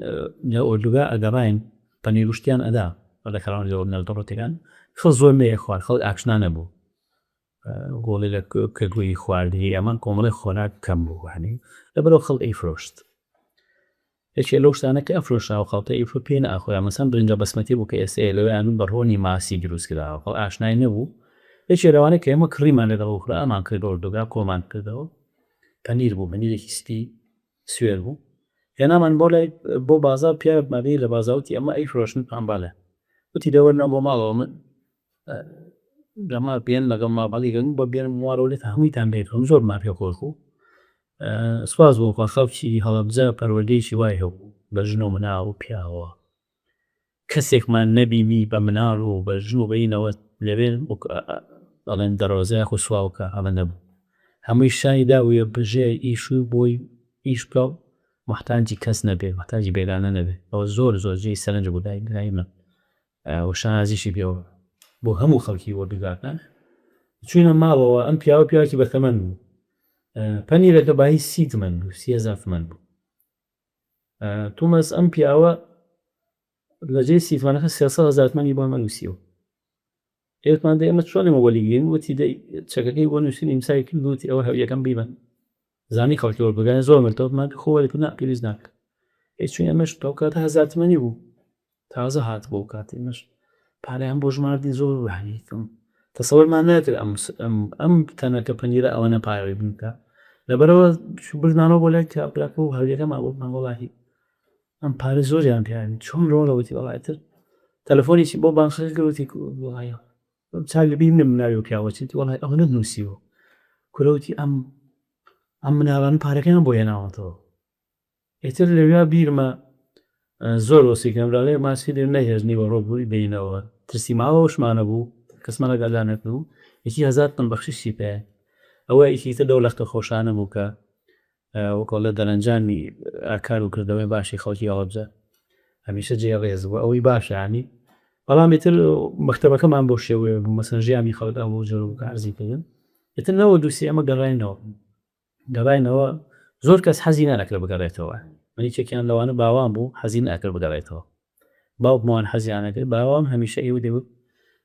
لە ئۆردوگا ئەگەڕاین پەنیر و شتیان ئەدا لە کەڕان لە نەردەڕۆتەکان خەڵک زۆر نەیەخوارد خەڵک ئاشنا نەبوو گۆڵی لە کردووی خواردنی ئەمان کۆمەڵی خۆراک کەم بوو هەنی لەبەرەوە خەڵک ئەیفرۆشت یەکێ لەو شتانە کە ئەفرۆشرا و خەڵکە ئیفرۆ پێی نەئەخورا مەسەن برنجە بەسمەتی بوو کە ئێستە لەوێیان بە ڕۆنی ماسی دروست کراوە خەڵک ئاشنای نەبوو یەکێ لەوانە کە ئێمە کڕیمان لەگەڵ ئەو خورا ئەمان کرد بە ئۆردوگا کۆمان کردەوە پەنیر بوو پەنیرێکی سپی سوێر بوو هێنامان بۆ لای بۆ بازاڕ پیاوێکمان بینی لە بازاڕ وتی ئەمە ئەیفرۆشن پام بەڵێ وتی دە وەرنەوە بۆ ماڵەوە من لەمە بێن لەگەڵ ماڵ هەڵیگرن بۆ بێنم ماڵەوە لێتان هەموویتان بێتەوە زۆرمان پێ خۆش بوو سوپاس بۆ خوا خەڵکی هەڵەبجە پەروەردەیەکی وای هەبوو بە ژن و مناڵ و پیاوەوە کەسێکمان نەبینی بە مناڵ و بە ژن و بەینەوە لەوێ ئەڵێن دەڕۆزە یاخود سواو بکا ئەمە نەبوو هەمووی شانی دابوویە بژێ ئیش و بۆی ئیش بکا و موحتاجی کەس نەبێ موحتاجی بێگانە نەبێ ئەوە زۆر زۆر جێی سەرنج بوو لای لای من و شانازیشی پێوە بۆ هەموو خەڵکی وەردوگاکان چوینە ماڵەوە ئەم پیاوە پیاوێکی بەتەمەن بوو پەنیرەکە بایی 30 تمەن بوو 30 هەزار تمەن بوو تومەس ئەم پیاوە لە جێی 30 تمەنەکە 300 هەزار تمەنی بۆ ئەمە نووسیوە ئێوتمان دەی ئەمە چۆن ئێمە وەلیگرین وتی دەی چەکەکەی بۆ نووسین ئیمسای کرد وتی ئەوە هەویەکەم بیبەن زانی خەڵکی وەربگرن زۆر مرتەوە مان خۆ وەرگرتن نا پێویست ناکە ئەی چون ئێمەش ئەو کاتە هەزار تمەنی بوو تازە هاتبوو ئەو کاتە ئێمەش پارەیان بۆ ژماردین زۆر بوو تەسەوەرمان ناکرد ئەم ئەم تەنەکە پەنیرە ئەوەنە پارەی بکە لەبەرەوە بردمانەوە بۆ لای کابراکە و هەویەکەمان بۆمان وەڵاهی ئەم پارە زۆریان پیاوی چۆن ڕۆڵە وتی وەڵای تر تەلەفۆنێکی بۆ بانقەکە کرد وتی وەڵای چاوی بینم ناوی و پیاوە چیت وەڵای ئەوەنەت نووسیوە کورە وتی ئەم ئەم مناڵانە پارەکەیان بۆ هێناوەتەوە ئیتر لەویا بیرمە زۆر وەسی کەم لەڵێ ماسی لێ نەهێشت نیوەڕۆ بووی بینەوە ترسی ماڵەوەشمانە بوو کەسمان لەگەڵدا نەبوو یەکی هەزار تەن بەخشیشی پێ ئەوە یەکی تر لەو لەختە خۆشانە بوو کە وەک ئەڵێ دەرەنجامی ئاکار و کردەوەی باشی خەڵکی هەڵەبجە هەمیشە جێی ڕێز بوو ئەوەی باشە ینی بەڵام ئیتر مەکتەبەکەمان بەو شێوەیە بوو مەسەن ژیانی خەڵک ئەو بەو جۆرە بوو کە عەرزی کردن ئیتر 93 ئێمە گەڕاینەوە گەڕاینەوە زۆر کەس حەزی نەئەکرد بگەڕێتەوە من یەکێکیان لەوانە باوان بوو حەزی نەئەکرد بگەڕێتەوە باوکمەوان حەزیان ئەکرد باوام هەمیشە ئەیوت دەیوت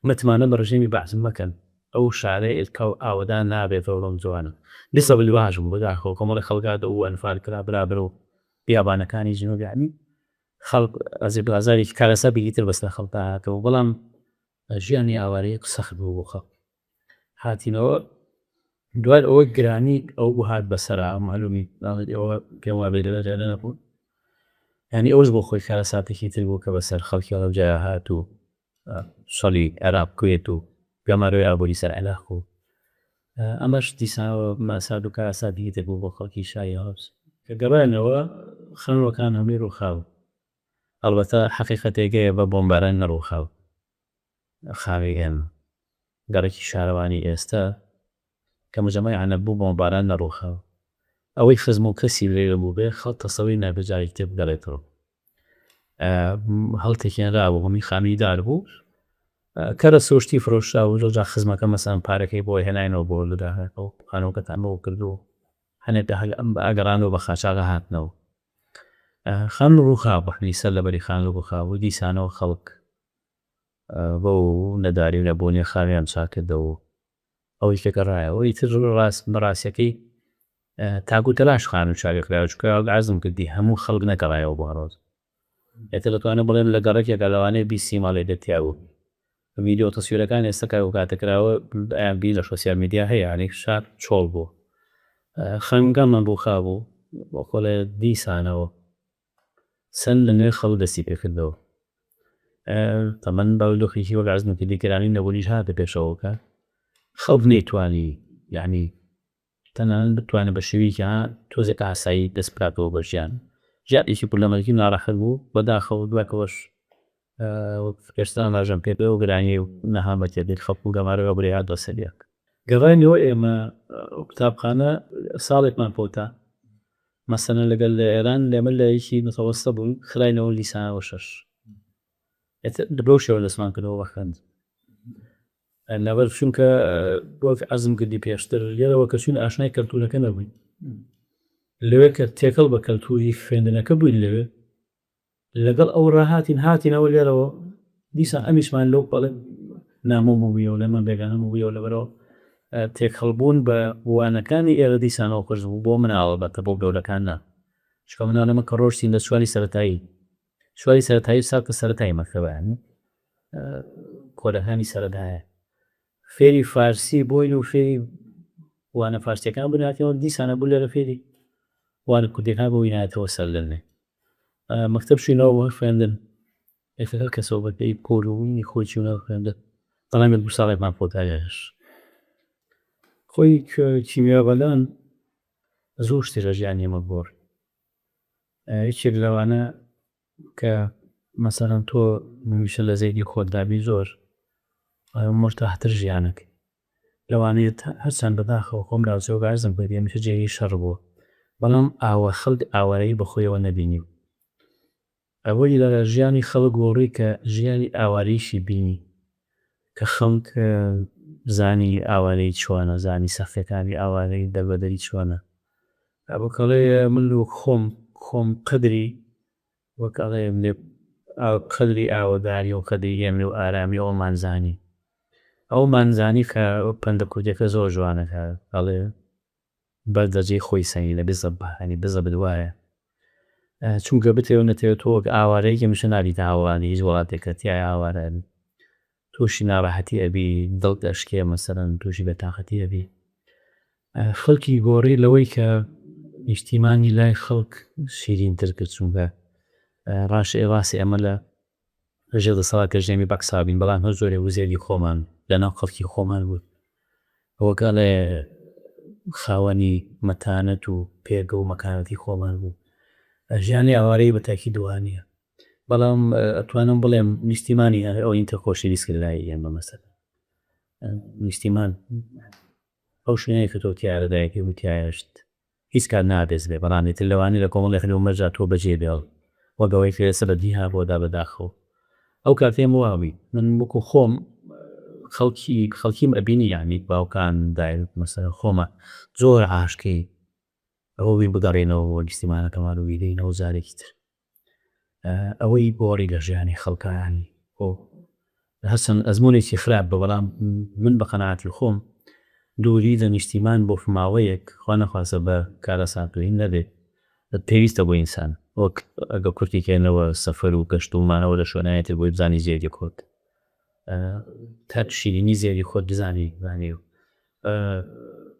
متمانە بە ڕژێمی بەعس مەکەن ئەو شارەی ئێلکا و ئاوەدان نابێتەوە بەم زوانە بیسەبل باش بوو بەداخەوە کۆمەڵی خەڵک هات و ئەنفال کرا برابر و بیابانەکانی جنوب یانی خەڵک ئەزیەت و ئازارێکی کارەساتێکی تر بەسەر خەڵکا هاتەوە بەڵام ژیانی ئاوارەیەک سەخت بوو بۆ خەڵک هاتینەوە دوای ئەوە گرانی ئەو بوو هات بەسەرا معلومی ئەوە پێم وابێ لەوێ لێرە نەبوو یانی ئەوەش بۆ خۆی کارەساتێکی تر بوو کە بەسەر خەڵکی هەڵەبجەیا هات و شەڕی عێراق کوێت و گەمارۆی ئابووری سەر عێراق و ئەمەش دیسانەوە مەسات و کارەساتێکی تر بوو بۆ خەڵکی شاری هەڵەبجە. کە گەڕاینەوە خانووەکان هەمووی ڕووخاو ئەڵبەتە حەقیقەتێک هەیە بە بۆمباران نەڕووخاو خانووی ئێمە گەڕەکی شارەوانی ئێستا کە مجەمەی عەنەب بوو بۆمباران نەڕووخاو ئەوەی خزم و کەسی لێرە بووبێ خەڵک تەسەوری ناکرد جارێکی تر بگەڕێتەوە هەڵتێکێنرابوو هەمووی خانووی دار بوو کەرە سروشتی فرۆشرا بوو زۆر جار خزمەکە مەسەلەن پارەکەی بۆ هێناینەوە بۆ لە داهاتەوە خانووەکەتان بۆ کردووە. هەنێک ئەگەڕانەوە بە قاچاغە هاتنەوە. خانوو ڕووخابوو حەنی سەر لەبەری خانوو ڕووخابوو دیسانەوە خەڵک بەو نەداری و نەبوونی خانوویان چاکردەوە ئەوەی کە گەڕایەوە ئیتر ڕاست بەڕاستەکەی تاکو تەلاش خانوو چاوی خراوە چونکە عەرزم کردی هەموو خەڵک نەگەڕایەوە بۆ هەڵەبجە. ئێتر دەتوانم بڵێم لە گەڕەکێکا لەوانەیە 20 30 ماڵێک لێ تیا بوو. ڤیدیۆ تەسویرەکان ئێستا کە ئەو کاتە کراوە ئەیان بینی لە شۆسیال میدیا هەیە یانی شار چۆڵ بوو. خانووەکانمان ڕووخابوو وەکۆڵێ دیسانەوە سەر لە نوێ خەڵک دەستی پێکردەوە. تەمەن بارودۆخێکی وەک عەرزم کردی گرانی نەبوونیش هاتە پێشەوە کە خەڵک نەیتوانی یانی تەنانەت بتوانێت بە شێوەیەکی ها تۆزێک ئاسایی دەست بکاتەوە بە ژیان. ژیانێکی پر لە مەرگی و ناڕەحەت بوو. بەداخەوە دوای ئەوەش وەک پێشتر ئاماژەم پێ دا ئەو گرانیی و نەهامەتیەکەی خەڵک و گەمارۆی ئابووری هاتە سەر یەک. گەڕاینەوە ئێمە قوتابخانە ساڵێکمان فەوتا. مەسەلەن لەگەل لە ئێران ئێمە لە یەکی متەوەستە بووین خراینەوە دیسانەوە شەش. ئیتر بەو شێوە دەستمان کردەوە بە خوێندن. لەبەر چونکە وەک عەرزم کردی پێشتر لێرەوە کە چوین ئاشنای کەلتورەکە نەبووین. لەوێ کە تێکەڵ بە کەلتوری خوێندنەکە بووین لەوێ لەگەڵ ئەو ڕاهاتین هاتینەوە لێرەوە دیسان ئەمیشمان لەو بەڵێ نامۆ بوویەوە لەمان بێگانە بوویەوە لەبەرەوە تێکەڵبوون بە وانەکانی ئێرە دیسانەوە قورس بوو بۆ مناڵ ئەڵبەتە بۆ گەورەکان نا چونکە مناڵ ئێمە کە ڕۆشتین لە چواری سەرەتایی چواری سەرەتایی ساکە سەرەتایی مەکتەبە یانی پۆلەکانی سەرەتایە فێری فارسی بووین و فێری وانە فارسیەکان بووین هاتینەوە دیسانە بوو لێرە فێری وانە کوردیەکان بووینایەتەوە سەرلەنوێ مەکتەب چووینەوە بۆ خوێندن ئێستا هەر کەسەوە بە پێی پۆل و وینی خۆی چوونەوە خوێندن بەڵام یەک دوو ساڵێکمان فەوتا لێرەش خۆی کیمیابەلان زۆر شتی لە ژیانی ئێمە گۆڕی. یەکێک لەوانە کە مەسەلەن تۆ هەمیشە لە زەینی خۆتدا بی زۆر مورتاحتر ژیانەکەی. لەوانەیە هەرچەند بەداخەوە خۆم ناوچەوە بەعزم کردی هەمیشە جێگەی شەڕ بووە بەڵام ئاوا خەڵک ئاوارەیی بە خۆیەوە نەبینیوە. ئەوەی لە ژیانی خەڵک گۆڕی کە ژیانی ئاوارەییشی بینی کە خەڵک زانی ئاوارەیی چۆنە زانی سەختیەکانی ئاوارەیی دەربەدەری چۆنە. وەک ئەڵێ من وەک خۆم خۆم قەدری وەک ئەڵێ قەدری ئاوەدانی و قەدری هێمنی و ئارامی ئەومان زانی. ئەومان زانی کە پەندە کوردیەکە زۆر جوانە کە ئەڵێ بەرد لە جێی خۆی سەنگینە بزەبت یانی بزەبت وایە چونکە بتەوێ و نەتەوێ تۆ وەک ئاوارەیەک هەمیشە نابیتە هاوڵاتی هیچ وڵاتێک کە تیایا ئاوارە ئەبی تووشی ناڕەحەتی ئەبی دڵت ئەشکێ مەسەلەن تووشی بێتاقەتی ئەبی خەڵکی گۆڕی لەوەی کە نیشتیمانی لای خەڵک شیرینتر کرد چونکە ڕاشێ ڕاستی ئەمە لە لەژێر دەسەڵاتی ڕژێمی بەعسا بین بەڵام هەر جۆرێ وزێدی خۆمان لەناو خەڵکی خۆمان بوو وەک ئەڵێ خاوەنی مەتانەت و پێگە و مەکانەتی خۆمان بوو ژیانی ئاوارەیی بە تاکید وانیە بەڵام ئەتوانم بڵێم نیشتیمانی ئەوەی تر خۆشەویست کرد لای ئێمە مەسەلەن نیشتیمان ئەو شوێنەیە کە تۆ تیایا لەدایک بووی تیایاشت هیچ کات نابێت بێ بەڵام ئیتر لەوانەیە لە کۆمەڵێک هەل و مەرجا تۆ بەجێ بێڵی وەک ئەوەی کە ئێستا بە دیها بۆدا بەداخەوە ئەو کاتە ئێمە وا بووین من وەکو خۆم خەڵکی خەڵکیم ئەبینی یانی باوکان دایک مەسەلەن خۆمان زۆر عاشقی ئەوە بووین بگەڕێینەوە بۆ نیشتیمانەکەمان و بیبینەوە جارێکی تر ئەوەی گۆڕی لە ژیانی خەڵکا یانی خۆ هەرچەند ئەزموونێکی خراپ بە بەڵام من بە قەناعەتی خۆم دووری لە نیشتیمان بۆ ماوەیەک خوا نەخواستە بە کارەسات و هین نەبێ پێویستە بۆ ئینسان وەک ئەگە کورتی کەینەوە سەفەر و گەشت و مانەوە لە شوێنانی تر بۆی بزانی زێدی خۆت تا شیرینی زێدی خۆت بزانی بزانی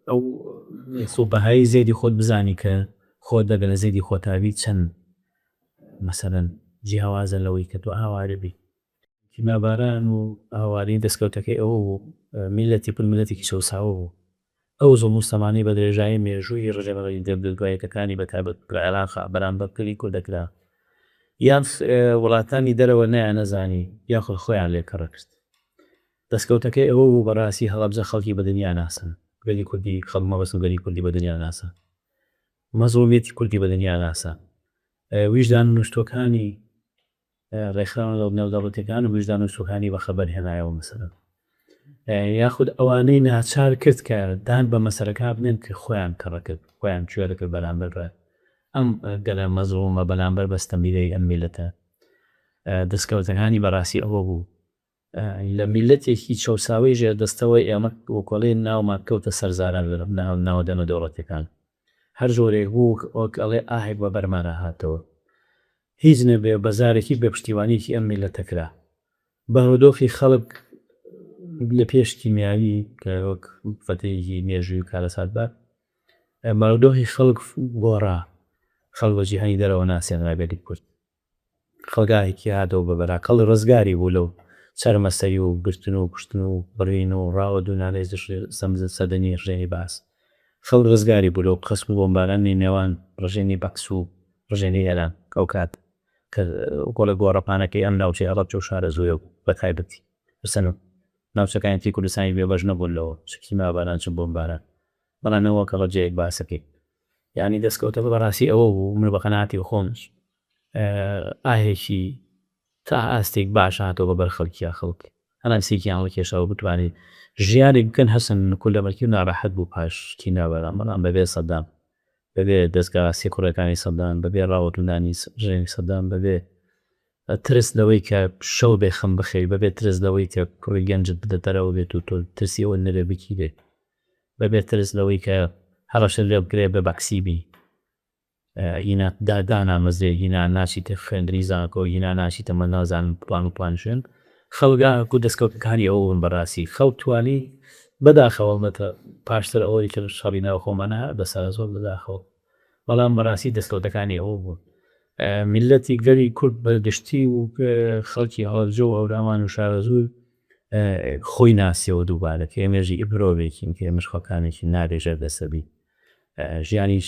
ئەو بەهای زێدی خۆت بزانی کە خۆت دەگە لە زێدی خۆتا بی چەند مەسەلەن جیاوازە لەوەی کە تۆ ئاوارە بی. کیمیاباران و ئاوارەیی دەسکەوتەکەی ئەوە بوو میللەتی کورد میللەتێکی چەوساوە بوو ئەو زوڵم و ستەمانەی بە درێژایی مێژووی ڕژێمە دوایەکەکانی بە تایبەت لە عێراقا بەرامبەر گەلی کورد دەکرا یان وڵاتانی دەرەوە نەیانەزانی یاخود خۆیان لێ کەڕکرد. دەسکەوتەکەی ئەوە بوو بەڕاستی هەڵەبجە خەڵکی بە دنیا ناسن گەلی کوردی خەڵک مەبەستم گەلی کوردی بە دنیا ناسن مەزڵومیەتی کوردی بە دنیا ناسان ویژدان نووستوەکانی ڕێکخراوە نێودەوڵەتیەکان و ویژدان نووستوەکانی بە خەبەر هێنایەوە مەسەلەن. یاخود ئەوانەی ناچار کرد کە دان بە مەسەلەکە بنێن کە خۆیان کەڕە کرد، خۆیان کوێرە کرد بەرامبەر بە ئەم گەلە مەزڵومە، بەرامبەر بە ستەمدیدەی ئەم میللەتە. دەسکەوتەکانی بەڕاستی ئەوە بوو لە میللەتێکی چەوساوەی ژێردەستەوە ئێمە وەکۆڵێ ناومان کەوتە سەر زاران لە ناوەندە نێودەوڵەتیەکان. هەر جۆرێک بوو وەک ئەڵێ ئاهێک بە بەرمانا هاتەوە. هیچ نەبێ بە زارەکی بێ پشتیوانیەکی ئەم میللەتە کرا. بارودۆخی خەڵک لە پێش کیمیاوی کە وەک فەترەیەکی مێژووی و کارەساتبار بارودۆخی خەڵک گۆڕا. خەڵک بە جیهانی دەرەوە ناسێنرا گەلی کورد. خەڵک ئاهێکی هاتەوە بە بەرا. خەڵک ڕزگاری بوو لەو چەرمەسەری و گرتن و کوشتن و بڕین و ڕاوەدوونانەی سەردەمی ڕژێمی بەعس. خەڵک ڕزگاری بوو لەو قەسف و بۆمبارانی نێوان ڕژێمی بەعس و ڕژێمی ئێران ئەو کات کە گۆڵە گۆڕەپانەکەی ئەم ناوچەی هەڵەبجە و شارەزوورە بوو بە تایبەتی مەسەلەن ناوچەکانی تری کوردستانیش بێ بەش نەبوون لەوە چ کیمیاباران چ بۆمباران بەڵام ئێمە وەک هەڵەبجەیەک باسەکەین یانی دەسکەوتەکە بەڕاستی ئەوە بوو من بە قەناعەتی خۆم ئاهێکی تا ئاستێک باش هاتەوە بە بەر خەڵکیا خەڵک هەناسەیەکیان هەڵکێشا و بتوانێ ژیانێک بکەن هەرچەند کولەمەرکی و ناڕەحەت بوو پاش کیمیاباران بەڵام بەبێ سەدام بەبێ دەزگا سیخوڕیەکانی سەدام بەبێ ڕاوەدوونانی ڕژێمی سەدام بەبێ ترس لەوەی کە شەو بێ خەم بخەوی بەبێ ترس لەوەی کە کوڕی گەنجت لە دەرەوە بێت و تۆ ترسی ئەوەت نەبێ بگیرێ بەبێ ترس لەوەی کە هەڕەشەت لێ بکرێ بە بەعسی بی هینا دانامەزرێ هینا ناچیتە خوێندنی زانکۆ هینا ناچیتە من نازانم فڵان و فڵان شوێن خەڵک ئاکو دەستکەوتەکانی ئەوە بوون بەڕاستی خەڵک توانی بەداخەوە ئەڵبەتە پاشتر ئەوەی تر شەڕی ناوخۆمانە بەسەرە زۆر بەداخەوە بەڵام بەڕاستی دەستکەوتەکانی ئەوە بوون میللەتی گەلی کورد بە گشتی و خەڵکی هەڵەبجە و هەورامان و شارەزوور خۆی ناسیەوە دووبارە کە ئێمەش مرۆڤێکین کە ئێمەش خەڵکانێکین نابێ ژێردەستە بین ژیانی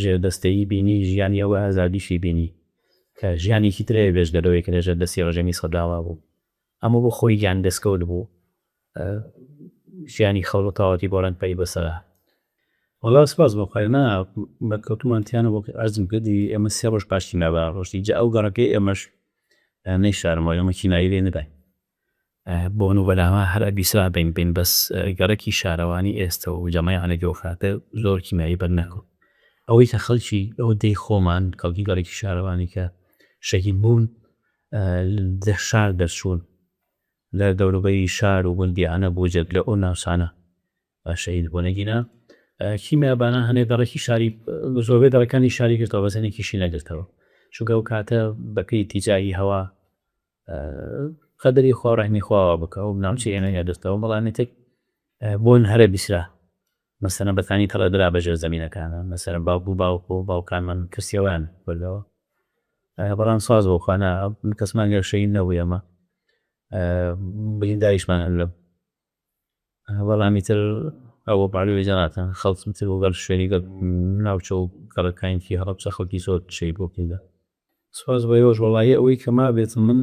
ژێردەستەیی بینی ژیانی ئەوە ئازادیشی بینی کە ژیانێکی تر هەیە بێجگە لەوەی کە لەژێر دەستی ڕژێمی سەداما بوو ئەمە بۆ خۆی گیان دەستکەوت بوو ژیانی خەڵک و تەواوەتی گۆڕانکاری بەسەرا. وەڵا سوپاس بۆ خوای نا بەرکەوتومان تیانە وەک عەرزم کردی ئێمە سێ ڕۆژ پاش کیمیاباران ڕۆشتین جا ئەو گەڕەکەی ئێمەش نەیشارمەوە ئێمە کیمیایی لێ نەداین بۆن و بەلاما هەر ئەبیسرا بین بین بەس گەڕەکی شارەوانی ئێستە و جەمای عەلەگی و خاتر زۆر کیمیایی بەر نەکەوت ئەوەی کە خەڵکی ئەو دێی خۆمان خەڵکی گەڕەکی شارەوانی کە شەهید بوون لە شار دەرچوون لە دەوروبەری شار و گوندی عەنەب و جەدلە ئەو ناوچانە شەهید بوون ئەگینا کیمیاباران هەنێ گەڕەکی شاری زۆربەی گەڕەکانی شاری گرتەوە بەس هەنێکیشی نەگرتەوە چونکە ئەو کاتە بەپێی ئیتیجاهی هەوا قەدەری خوا و ڕەحمی خوا وا بکە ئەو ناوچەی ئێمەی نەگرتەوە بەڵام ئیتر بۆن هەرە بیسرا مەسەلەن بەتانی تەڵە درا بە ژێر زەمینەکانە مەسەلەن باوک و باوک و باوکانمان ترسیەوەیان بردەوە بەڵام سواز بۆ خوا نا کەسمان گەر شەهید نەبوو ئێمە برینداریشمان هەر لە بەڵام ئیتر ئەوە بەعلومی جەنابتان خەڵکی تر و گەل شوێنی گەل ناوچە و گەڕەکانی تری هەڵەبجە خەڵکی زۆر شەهید بوو تێیدا. سوپاس بۆ ئێوەش وەڵایی ئەوەی کە مابێتم من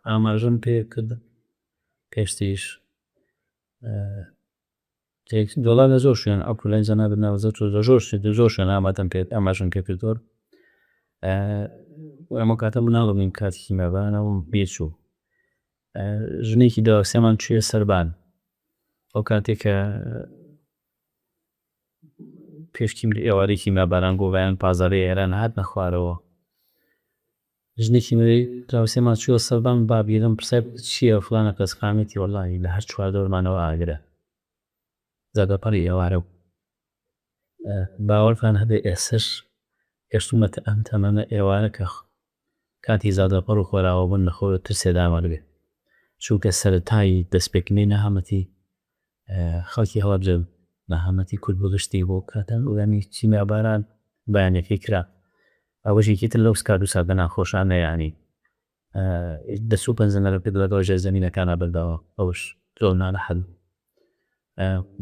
ئاماژەم پێ کرد پێشتریش وەڵا لە زۆر شوێن عەفو لای جەنابت ناوزەد لە زۆر شوێن لە زۆر شوێن ئامادەم پێ ئاماژەم پێ کردووە ئەم کاتە مناڵ بووین کاتی کیمیاباران ئەوم بیر چوو ژنێکی دراوسێمان چوویە سەربان ئەو کاتێک کە پێش کیم ئێوارەی کیمیاباران گۆڤایان پازارەی ئێران هاتنە خوارەوە ژنێکی دراوسێمان چووە سەربان بابیرم پرسیار چییە فلانە کەس قامێتی وەڵاهی لە هەر چواردەورمانەوە ئاگرە زەردەپەڕی ئێوارە بوو باوەڕتان هەبێ ئێسەش گەشتومەتە ئەم تەمەنە ئێوارە کە کاتی زادەپەڕ و خۆراوا بوون لە خۆ ترسێ دامەگرێ چونکە سەرەتای دەستپێکردنی نەهامەتی خەڵکی هەڵەبجە نەهامەتی کورد بە گشتی بۆ کاتە یانی کیمیاباران بەیانەکەی کرا ئەوەش یەکی تر لەو کات و ساتە ناخۆشانە یانی دەست و پەنجە نەرم کرد لەگەڵ ژێرزەمینەکانا بەردەوام ئەوەش زۆر ناڕەحەت بوو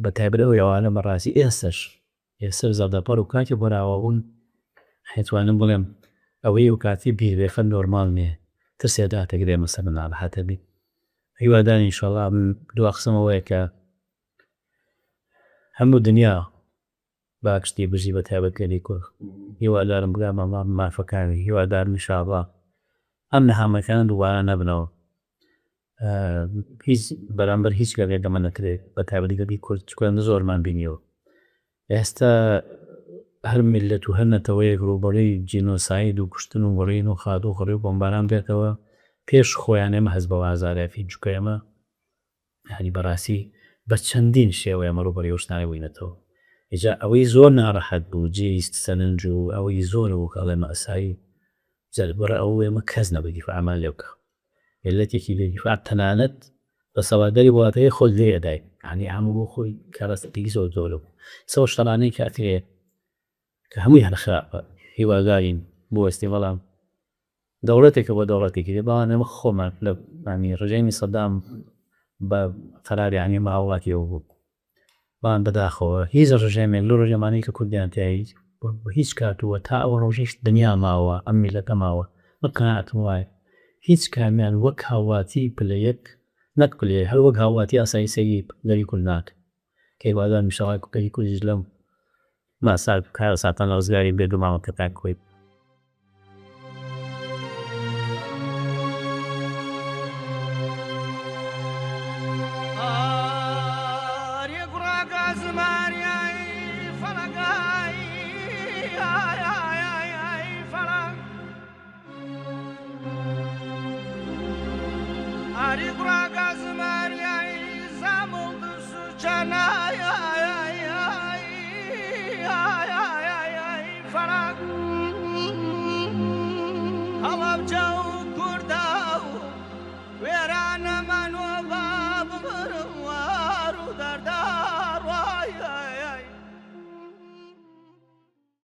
بە تایبەت ئەو ئێوارە بەڕاستی ئێستەش ئێستەش زەردەپەڕ و کاتی خۆرئاوابوون ئەتوانم بڵێم ئەوەی ئەو کاتی بیر بێ قەت نۆرماڵ نیە ترسێ داتەگرێ مەسەلەن ناڕەحەتە بی هیوادارین ئینشەڵا من دوا قسەم ئەوەیە کە هەموو دنیا بە ئاشتی بژی بە تایبەت گەلی کورد هیوادارم بگا بە مافەکانی هیوادارم ئینشاڵا ئەم نەهامەتیانە دووبارە نەبنەوە. هیچ بەرامبەر هیچ گەلێک ئەمە نەکرێ بە تایبەتی گەلی کورد چونکە ئێمە زۆرمان بینیوە ئێستا هەر میللەت و هەر نەتەوەیەک ڕووبەڕووی جینۆساید و کوشتن و بڕین و خاتوو خڕی و بۆمباران بێتەوە پێش خۆیان ئێمە هەست بەو ئازارە ئەکەین چونکە ئێمە یانی بەڕاستی بە چەندین شێوە ئێمە ڕووبەڕووی ئەو شتانە بووینەتەوە ئیجا ئەوەی زۆر ناڕەحەت بوو جێی سەرنج و ئەوەی زۆر بوو کە ئەڵێ مەئساوی جەرگبڕە ئەوە ئێمە کەس نەبوو دیفاعمان لێ بکا میللەتێکی بێ دیفاع تەنانەت دەسەڵاتداری وڵاتەکەی خۆت لێ ئەدای یانی ئەمە بۆ خۆی کارەساتێکی زۆر گەورە بوو سەو شەڕانەی کە ئەکرێ کە هەمووی هەر خراپە هیوادارین بوەستێ بەڵام دەوڵەتێکە بۆ دەوڵەتێکی تر بەڵام ئێمە خۆمان لە یانی ڕژێمی سەدام بە قەرار یانی ئێمە هاوڵاتی ئەو بوو بەڵام بەداخەوە هیچ ڕژێمێک لەو ڕژێمانەی کە کوردیان تیا هیچ هیچ کات و تا ئەو ڕۆژەیش دنیا ماوە ئەم میللەتە ماوە من قەناعەتم وایە هیچ کامیان وەک هاوڵاتی پلە یەک نەک پلە یەک هەر وەک هاوڵاتی ئاسایی سەیری گەلی کورد ناکەن کە هیوادارم ئیشەڵا گەلی کوردیش لەم ماسات کارەساتانە ڕزگاری بێت و مامەکەتان کۆی.